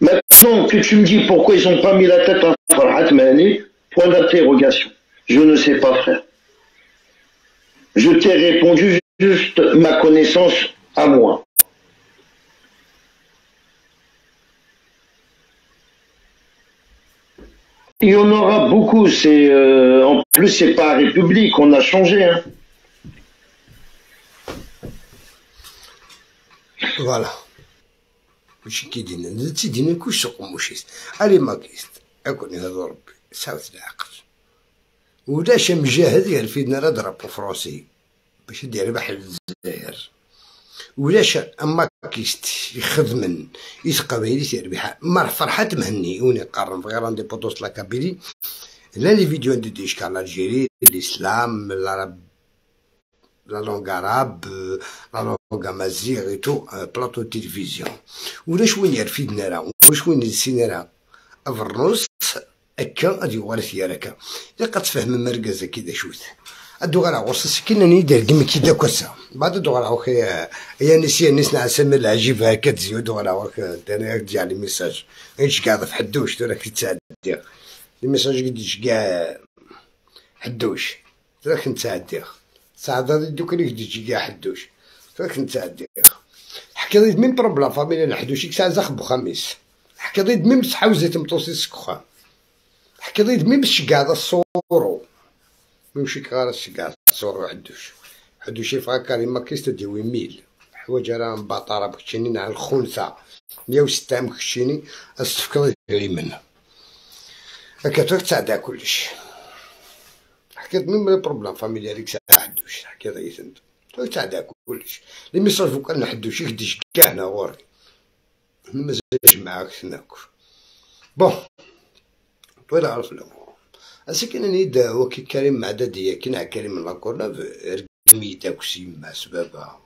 Maintenant que tu me dis pourquoi ils n'ont pas mis la tête à Farhat Mehni, point d'interrogation. Je ne sais pas, frère. Je t'ai répondu juste ma connaissance à moi. Il y en aura beaucoup. C'est en plus, c'est pas République, on a changé. Hein. Voilà. وش كيدينا تيدينا كلشي قموشيس الي ماكيست اكون هذا ربي ساوت العقل ولاش مجاهد يرفدنا راه drapeau français باش يدير ربح الجزائر ولاش maquiste يخدمن يتقبيلي تيربح مر فرحات مهني وني قرن غير indépendance la Kabylie لا les vidéos عندي ديشكا l'Algérie الاسلام العرب la langue arabe, la langue amazigh et tout, plateau de télévision. ولاش وين يرفدنا راه واش وين يسينا راه افرنوس هكا غادي يوارث يا راكا الا قد تفهم مركز كي شوت ادو غير غرس كنا ندير كيما كي داك وسا بعد دو غير اوكي يا نسي نسنا سمير العجيب هكا تزيد غير اوك انا تجي على message ايش كاع في حدوش ترى كي تساعد les messages قديش كاع حدوش ترى كنت تعدي ساعة دوك اللي تجي كاع حدوش ترى كنت تعدي حكي حكيت même problème familial نحدوشي كساع زخ بخميس حكيت même تحوزيت مطوسي سكخان حكيت même شكاع الصورو مشي كغار الشكاع الصورو حدوش حدوشي فا كريم كيست ديوي ميل حوايج راه مبطرة بكشيني على الخنثى 106 مكشيني استفكر منه هكا تساعد كلش حكيت même les problèmes familial كساع حدوش حكيت غيثنت تساعد كلش les messages vocaux نحدوش يخدش كاع هنا غوري مازالش معاك هناك bon طويل عرف الامور اسكن نيد وكي كريم عددية كي كريم لاكورنا رقمي تاكسي مع سبابها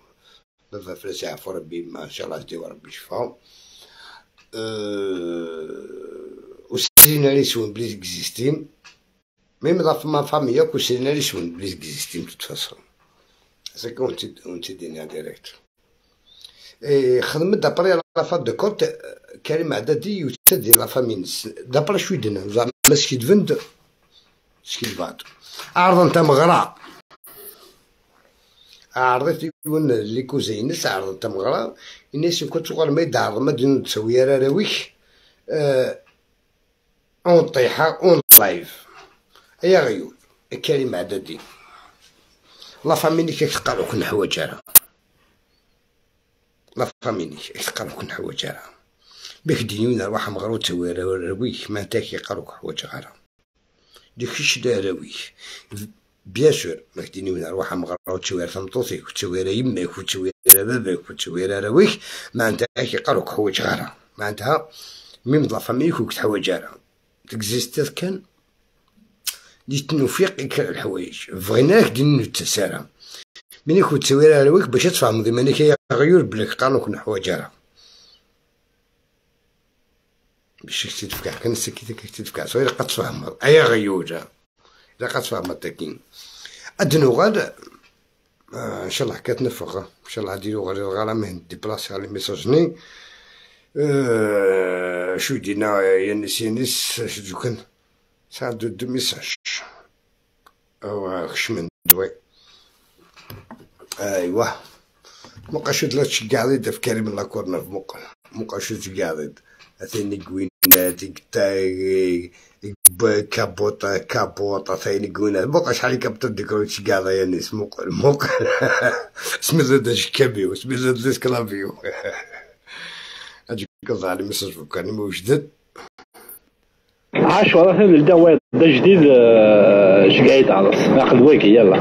بابا فلاس يعفو ربي ما شاء الله ديو ربي شفا وسيرينا لي سوين بلي اكزيستيم ميم لا ما فامي ياك وسيرينا لي سوين بلي اكزيستيم توت فاصون سكن ونتي دينا ديريكت اي خدمت دابري لا فات دو كونت كريم عددي يتدي لا فامي دابري شوي دنا زعما سكي دفند سكي دفات عرض انت مغرا عرضت يون لي كوزينس عرض انت مغرا الناس كنت تقول ما يدعرض ما دون تسوي راويك اون طيحه اون لايف يا غيول كريم عددي لا فاميلي كيتقالو كن حوايج راه لا فاميلي كيتقالو كن حوايج راه بك دينيون روح مغرو تسوي راويك ما انت كيقالوك حوايج غير ديك دا راويك bien sûr ما كديني روح مغرو تسوي ثمطوطيك وتسوي يماك وتسوي باباك وتسوي راويك ما انت كيقالوك حوايج غير معناتها même la famille كوك تحوايج راه تكزيستي كان دي تنوفيق الحوايج بغيناك دين التسارع ملي كنت تسوي راويك باش تفهم ديما كي غيور بلك قالوك حوايج راه باش تدفع كنسكي تدفع صغير قد تفهم اي غيوجا الا قد تفهم التكين ادنو غاد ان شاء الله كتنفخ ان شاء الله ديرو غير الغلا من ديبلاسي على ميساجني شو دينا يا نيس شو كان ساعة دو ميساج او خشمن دوي ايوا موقع شو لا تشكاع في كريم لاكورنر موقع شو تشكاع ثاني كوينات تاع كابوطا كابوطا ثاني كوينات موقع شحال كابوطا ديك تشكاع يا نيس موقع سميت داش كابيو سميت داش كلافيو اجي كنزع لي ميساج فوكاني موجدد عاشورة نبدا جديد شقايت عرس ناخذ ويكي يلا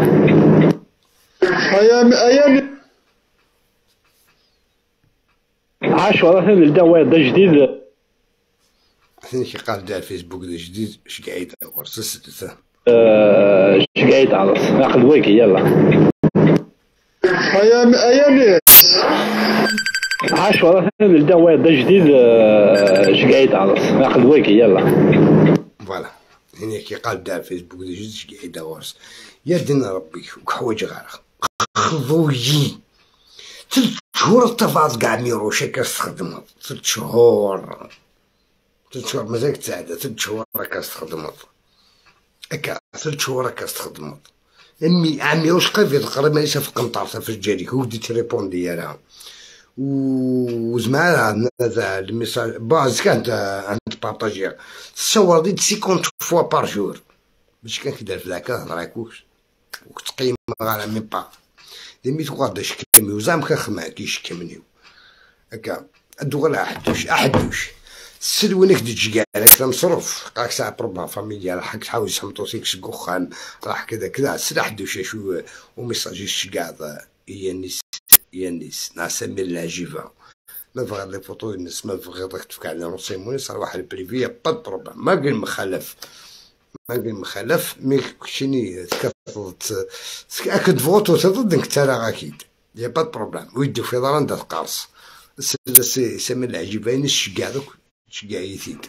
ايام ايام عاشورة نبدا واحد جديد ثاني كي قال دار فيسبوك جديد شقايت عرس شقايت عرس ناخذ ويكي يلا ايام ايام عاشورة نبدا واحد جديد شقايت عرس ناخذ ويكي يلا voilà هنا كي قال دار فيسبوك جديد شقايت عرس يا دين ربي وحوايج غير خضويين 3 شهور تفاض كاع ميروشا كتستخدمها 3 شهور 3 شهور مازالك تساعد 3 شهور كتستخدمها هكا 3 شهور كتستخدمها امي عمي واش قافي تقريبا ليس في قنطار في الجاريك وديت ريبوندي ديالها وزعما هذا ال message باز كانت انت بارطاجي تصور دي 50 fois par jour باش كان كيدير في العكا تهضر هكوش وتقيم غير même pas ديمي تقعد شكمي وزعما كنخمع كيشكمني هكا الدول احدوش احدوش السلوينك تجي لك مصروف قالك ساعة problème familial حق تحاول سمطوسيك سكوخان راح كذا كذا سلاح دوش شو وميساجي شكاع يا نيس يا نيس ناس من العجيبة ما بغا les photos الناس ما بغا تفك على رونسيموني صار واحد ال privé pas problème ما قال مخالف ما قال مخالف mais كشيني تكثرت اكد فوتو تضد ترى اكيد y a pas problème ويدو في دار تقارص سي سمير العجيبة الشكاع دوك شكاع يثيد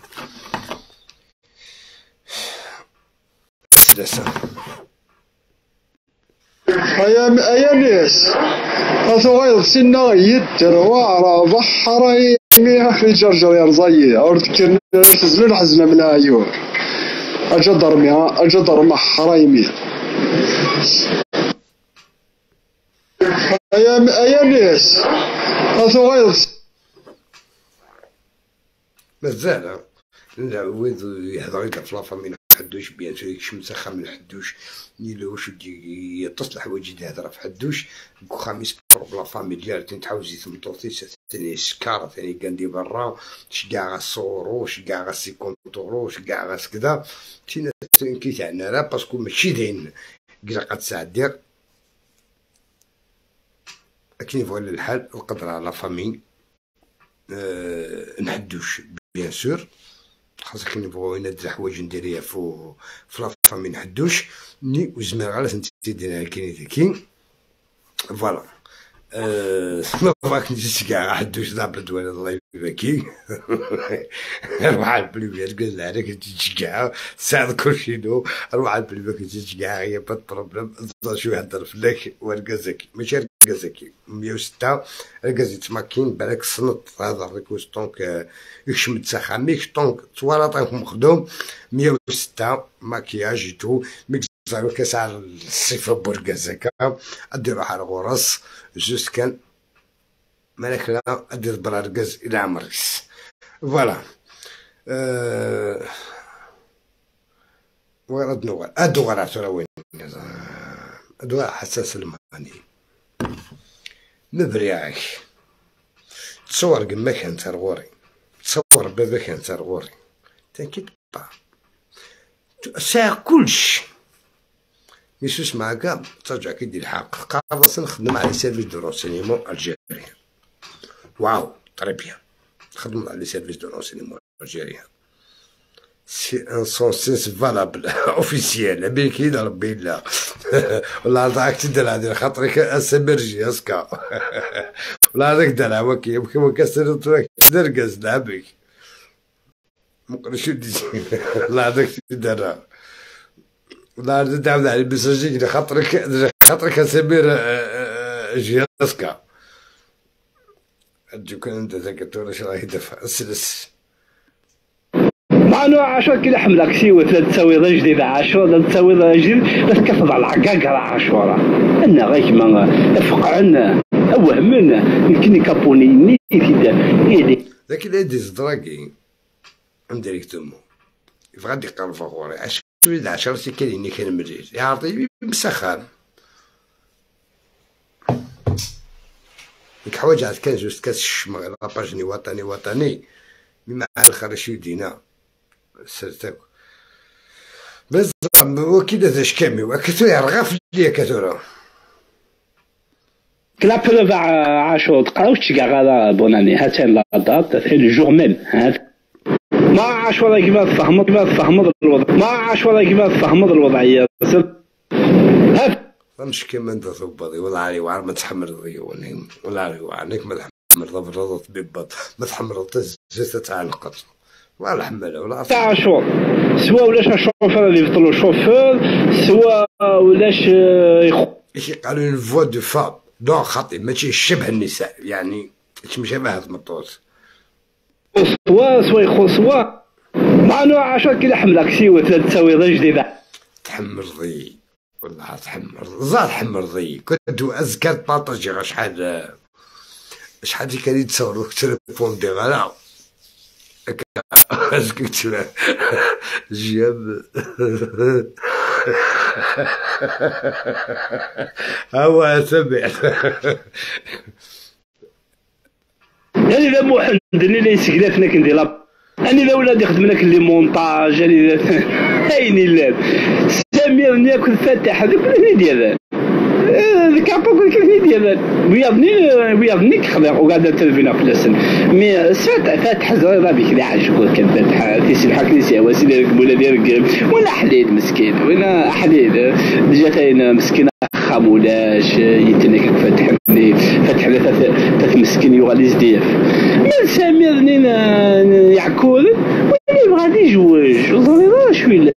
سلاسة ايام ايام ناس غير سنة يدر وعرا بحر يمي في جرجر يا رزاي اور تزلل حزنا من عيون اجدر مها اجدر ما حرايمي ايام ايام ناس غير مازال ويد يهضر في la famille حدوش bien sûr يكشم سخا من حدوش نيلوش يتصلح حوايج يهضر في حدوش خميس بروب la famille ديال تحوزي ثمطوطي ثاني سكارة ثاني كاندي برا شكاع غا شكاع غا سيكونتورو شكاع غا كذا تينا كي تاعنا راه parce que ماشي داين كاع قد ساعة لكن يفعل الحال القدرة على la famille نحدوش bien sûr خاصك نبغيو ندير حوايج نديريها في la famille نحدوش ني وزمان غير تدير كاين كاين voilà ما بغاك نجي كاع حدوش ضابط ولا الله يباكي روح على البلويات قال عليك تجي كاع ساعد كلشي نو روح على البلويات تجي كاع هي pas problème شو يهضر فلاك وركازاكي ماشي ركازاكي 106 ركازي تماكين بالك صنط هذا ريكوس طونك يكشم تسخاميك طونك توالطا مخدوم 106 ماكياج تو ميك كاس على الصفة بوركازاكا ادي روح على غرس جوست كان مالك لا ادي براركز الى عمركس فوالا ورد نوغ ادوغ ترى وين ادوغ حساس الماني مبريعك تصور كما كان ترغوري تصور بابا كان ترغوري تنكيت با ساعة كلش ميسوس معاك ترجع كي دير الحق قارص نخدم على service de renseignement algérien واو très bien نخدم على service de renseignement algérien c'est un sens valable officiel امريكي ربي لا والله ضاعك تدير هذه خاطرك اسمرجي اسكا والله هذاك دلع وكي يمكن كسر ترقص لعبك مقرش والله هذاك تدير والله تعاود على المساجين خاطرك خاطرك سمير جياسكا كان انت ذاك شو راه يدفع السلس مع نوع عاشور كي لحم لاكسي تساوي جديد عاشور تساوي جديد لا تكفض على العقاق على عاشورا انا غير كما فقعنا اوهمنا يمكن كابوني ني ذاك اللي ديز دراكي انديريكتومون يبغى يقرب غوري عشرة 10 سكين كان مريض يعطي مسخن ديك حوايج عاد كان جوج كاس الشمغ لاباجني وطني وطني مع الآخر يدينا سرتاك بس وكيل هذا شكامي وكثر يرغف ليا كثر كلا بروف عاشور تقراوش كاع غادا بوناني هاتين لا دات لو جور ميم ما عاشور كيما تفهمض ما تفهمض الوضع ما عاشور كيما تفهمض الوضعية مش كيما انت ثبطي ولا علي وعر ما تحمر ضيوني ولا علي وعنك ما تحمر ضبط طبيب ما تحمر زيت تاع القط ولا حمله ولا تاع عاشور سوا ولاش الشوفير اللي يفضلوا الشوفير سوا ولاش قالوا اون فوا دو فاب دون خاطي ماشي شبه النساء يعني مشابه المطوط سوا يخو سوا مع نوع عاشور كي لحم لاكسي تساوي جديدة تحمر ضي والله تحمر زاد حمر ضي كنت ازكى بارطاجي شحال شحال كان يتصوروا تليفون دي غلا اسكت جيب هو سمع يعني لا محمد اللي لا يسكلاتنا كندير لا انا لا ولاد يخدم لك لي مونتاج يعني هايني لا سمير ناكل فاتح هذاك كل ديال ذاك عطوك كل ديال ويضني كخضر وقاعد تلفينا فلسن مي فاتح زريضه بك لا عشكو كان فاتح تيسي الحق نسي وسيلة ولا ديال ولا حليل مسكين ولا حليل ديجا تاين مسكين خامولاش يتنك فاتحني فاتح ثلاث مسكين يغالي زديف من سمير نينا يعكول وين يبغى يجوج وزريضه شوية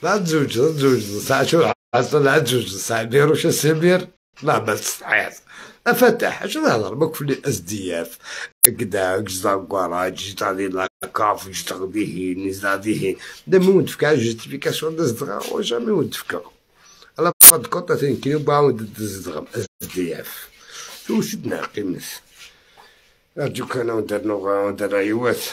لا تزوج لا تزوج ساعة شو حصل لا تزوج ساعة بيروش السمير لا بس صحيح فتح شنو نهضر ماك في اس دي اف كدا كزا كواراج جيت غادي لاكاف جيت غادي نيز غادي دابا ودفكا جوستيفيكاسيون دزدغا وجامي ودفكا على فاد كونت تنكيو باو دزدغم اس دي اف توسدنا قيمس أرجوك أنا ندير رايوات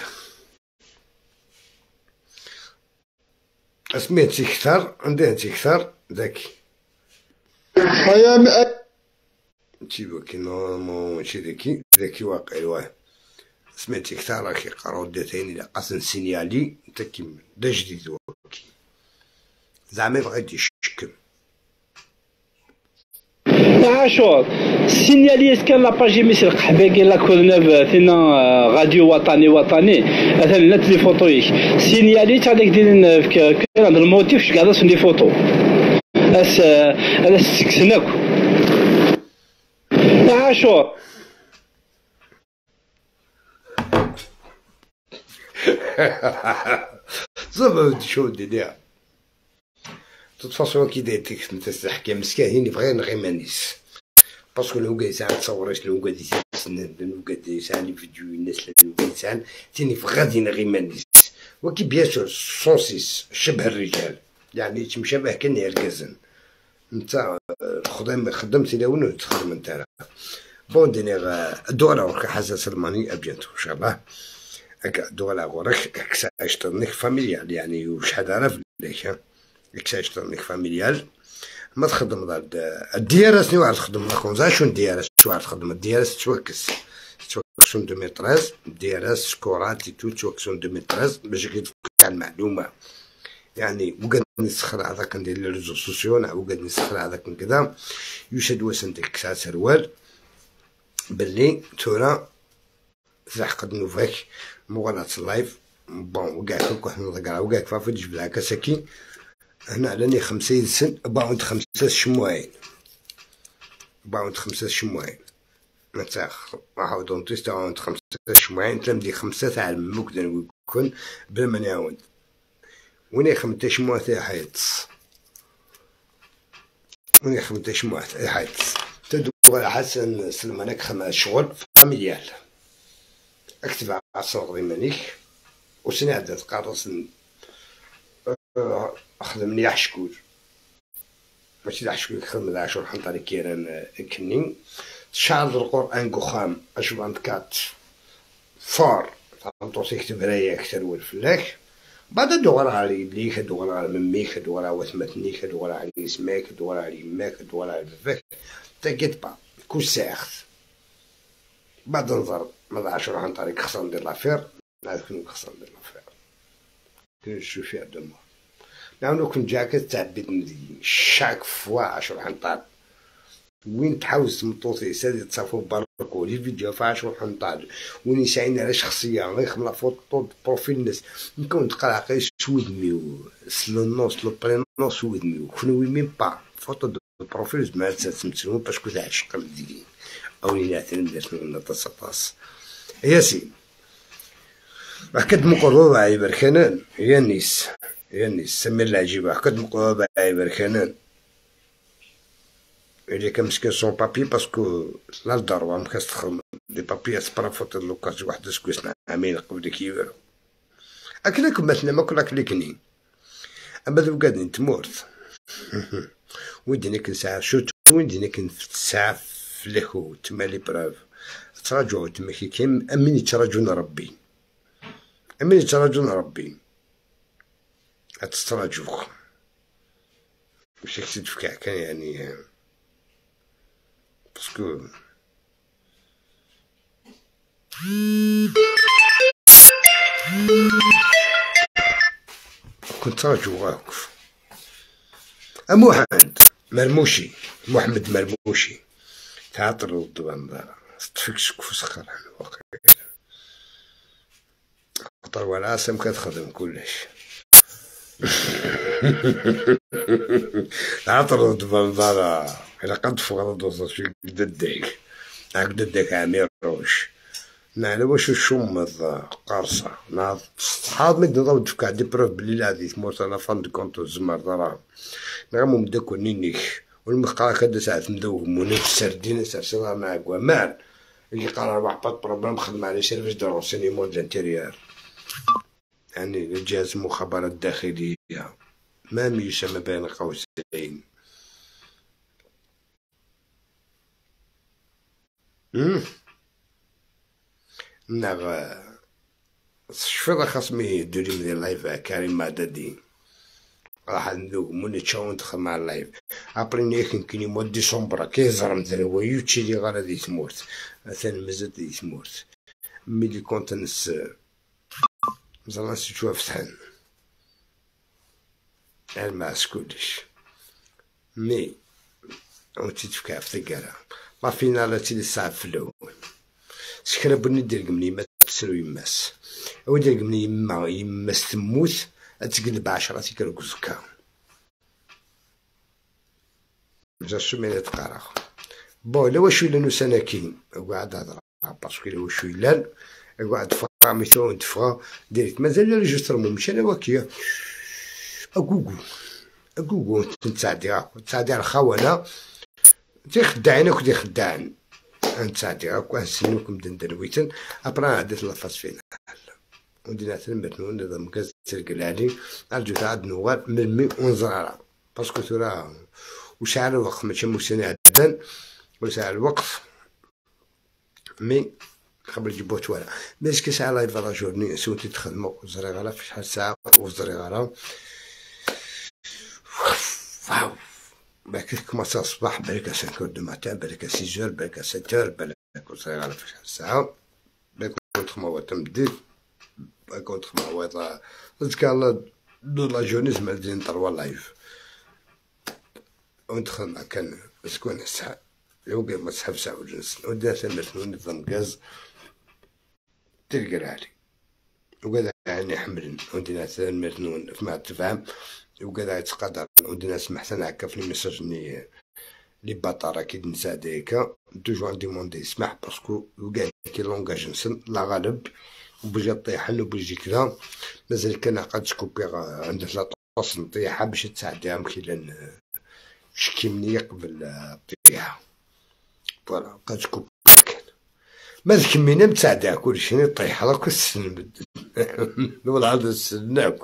سميتي كثر عندي انت كثر ذاك تيبو كي نورمال ماشي ذكي ذكي واقع واه سمعتي كثر راه كيقراو داتين الى قاسن سينيالي انت كيما دا جديد وكي زعما بغا يشكل عاشور سينيالي كان لاباجي ميس القحباكي لا كورنيف فينا راديو وطني وطني مثلا نت لي فوتويك سينيالي تاع ديك ديال كان عند الموتيف كاع لي فوتو اس انا سكسناك عاشور زعما شو دير toute façon كي داير تيك انت تحكي مسكين بغير نغيمانيس parce que لو قاعد ساعة تصوريش لو قاعد يسنن لو قاعد يسان les vidéos الناس لو قاعد يسان تيني غادي نغيمانيس وكي bien sûr 106 شبه الرجال يعني مشابه كان يركزن انت خدام خدمت الى وين تخدم انت bon دينيغ الدولة ورك حسن سلماني à bientôt ان شاء الله هكا الدولة غورك كسا عشترنك familial يعني وشحال عرف لك اكساجترنك familial ما تخدم دار ال DRS ني واحد تخدم la convention DRS واحد تخدم ال DRS توكس توكسون 2013 DRS سكورات تو توكسون 2013 باش كيتفك على المعلومة يعني وقد نسخر هذاك ندير les réseaux sociaux وقد نسخر هذاك كذا يشد وسن ديك ساعة سروال باللي تورا زحقد نوفاك مغالات اللايف bon وكاع كل نضقرا وكاع كفاف تجيب لها كاساكي هنا علاني 50 سن باعود 5 شموعين باعود 5 شموعين نتاع راحو dentiste باعود 5 شموعين تلمدي 5 تاع المكدن ويكون بلا ما نعاود وين خمسة شموع تاع حيط وين خمسة شموع تاع حيط تدور على حسن سلمانك خمس شغل familial اكتب على صغري مانيك وسني عدد قارص خدمني حشكول ماشي حشكول خدم عاشور حنطري كيران كنين شعر القرآن قخام أشوف عند كات فار فهمتو يكتب رايا أكثر والفلاك بعد دور على يديك دور على مميك دور على وثمتنيك دور على اسمك دور على يماك دور على باباك تاكيت با كل ساعة بعد نضرب ما عاشور حنطري خصنا ندير لافير نعرف خصنا ندير لافير كنشوف فيها دمار نعاونو كنت جاكت تاع بيت مدين شاك فوا عاشور حنطال وين تحاوز تمطوطي سادي تصافو باركو لي فيديو في عاشور حنطال وين يساعدنا على شخصية غير خملا فوتو بروفيل الناس نكون تقرا غير سويدميو سلو نو سلو برينو سويدميو كنوي ميم با فوتو دو بروفيل زعما تمثلون باسكو تاع عشق مدين او نعتني ندير طاس ياسين حكد مقرور عيبر كنان يا نيس يا نيس سمير العجيبة حكد مقرور عيبر كنان إلي كان مسكين سون بابي باسكو لا الدار مكاس تخدم دي بابي سبرا فوت لوكاج واحد سكويس عامين قبل كيبرو أكلكم مثلا ما كنا كليكني أما ذو قادني تمورت وين كن ساعة شو وين كن ساعة فلخو تما لي براف تراجعو تما كي كاين أمين يتراجعون ربي أمين يتراجعون ربي أتستراجعوك باش تفكع كان يعني parce que كنت راجعوك محمد مرموشي محمد مرموشي تعطر الضبان تفك شكو سخر واقيلا خطر ولا سم كتخدم كلش تعطر الضبان إلا قد فوق دوزا شي قد هكذا داك عمير روش نعلى واش الشمض قرصة ناض صحاب مد نضرب دفك دي بروف بلي لا هذه تموت انا فان دو كونتو الزمر دراهم نغمو مداك ونينيك والمقرا كدا ساعة مدوه مونيك السردين سرسيرا مع كوامان اللي قرا ربح با بروبليم خدم على سيرفيس دو رونسينيمون دو لانتيريور يعني جهاز المخابرات الداخلية ما يسمى بين قوسين نغ شفيض خاص مي دوري من ال live كريم عددي راح ندوق موني تشاو ندخل مع ال live après نيكن كيني mois décembre كيزرم مثلا يوتشي لي غالا دي تمورت مثلا مازال دي تمورت ملي كنت نس مزال نسجوا فتحان الماس كلش mais وانتي تفكا في ثقالة la finale تيلي الساعة في الأول سكرا بني دير قمني ما تسرو يماس أو دير قمني يما يماس تموت تقلب 10 تيكرو كزكا جاسومي لا تقرا bon إلا واش إلا نوسانا كاين قاعد هضرة parce que إلا واش إلا قاعد فا ميتو تفا direct مازال l'enregistrement ماشي أنا واكيا أكوكو أكوكو تنتعدي تساعدي على الخونة تيخدعين وكدي خداعن نتساعدي هاك نسنوكم دندرويتن après عدت la phase finale ودينا تنبتنو نظام كاز ترقلالي أرجو تعاد نوغال ملمي ونزرارا parce que ترى وشعر الوقت ماشي موسيني عدن وساعة الوقت mais قبل جيبوه توالا mais est-ce que ساعة live la journée سوتي تخدمو زريغالة في شحال ساعة وزريغالة واو بالك commence الصباح بالك 5 du matin بالك 6 بالك 7 بالك زريغالة في شحال ساعة بالك كنت تمديد بالك كنت خمعة ذكا الله de la journée زعما دين trois live وندخل مع كان سكون الساعة يوقع ما تسحب ساعة وجنس ودي ثمة نظام غاز تلقى علي وقال يعني حمل ودينا ثمة ما تفهم وقال يتقدر ودينا سمحت انا هكا في ال message ني لي باطارا كي نسا ديكا toujours demander سمح parce que وقال كي langage نسن لا غالب وبجي طيحن وبجي كذا مازال كان قاد سكوبي عند 13 نطيحها باش تساعدها مكيلا شكي مني قبل الطيحة voilà قاد سكوبي كان ما ذكمينا متساعدها كلشي نطيح راك السن ولا عاد السناك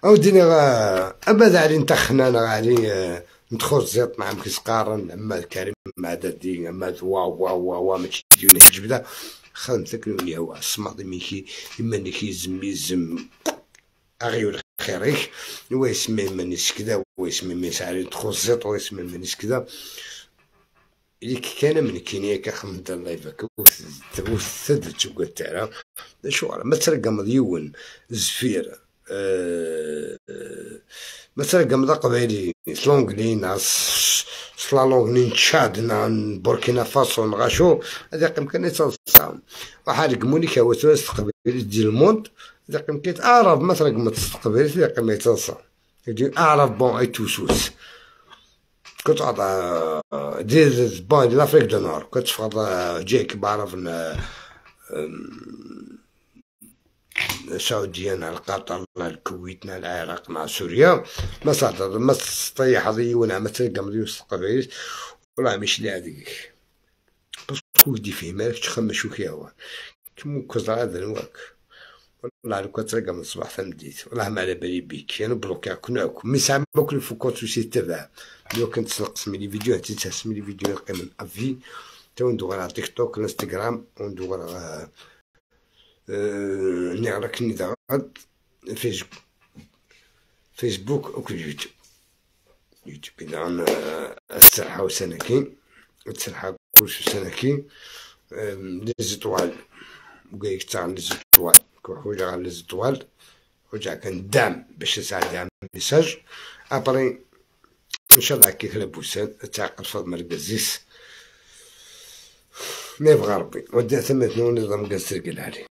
اوديني اما علي نتخنا علي ندخل زيط مع مكسقارن اما كريم مع دادي اما وا وا وا وا ما تجيوني الجبده خدمتك نوني هو الصماطي ميكي اما كي يزم يزم اغيول خيريك هو يسمي مانيش كذا هو يسمي مانيش علي ندخل زيط هو يسمي مانيش كذا اللي كان من كينيا كخمد اللايف وثد تشوكا تاعها شو ما ترقم ديون زفير مثلا قمضة قبايلي سلونغلي ناس سلالونغلي تشاد نا بوركينا فاسو نغاشو هذا قيم كان يتصاوم وحال قموني كاوتو استقبل ديال الموند هذا قيم كيت اعرف مثلا قمت تستقبل هذا قيم يتصاوم يجي اعرف بون اي توسوس كنت عطا ديال بون ديال لافريك دو نور كنت جايك بعرف السعودية مع قطر مع الكويت مع العراق مع سوريا ما صارت ما تطيح هذه ما تلقى مليون قبائل والله ماشي لي هذيك parce que دي فيه مالك تخمم شو كيا كمو كزرا هذا نواك والله لو كان تلقى من الصباح تمديت والله ما على بالي بيك انا bloqué كناك mais ساعة ما كل فوكونت سي تبع لو كنت تنقص من les vidéos تنسى les vidéos قيم افي تو ندور على تيك توك الانستغرام وندور على نعرف كني فيسبوك وكل يوتيوب يوتيوب إذا السرحة وسنكين السرحة كلشي سنكين les étoiles وكايك تاع les étoiles كحوجة على les étoiles وجا كان دعم باش تساعد message après ان شاء الله كي كلا تعقل فض مركزيس ما يبغى ربي ودي ثمتنو نظام قصر عليه.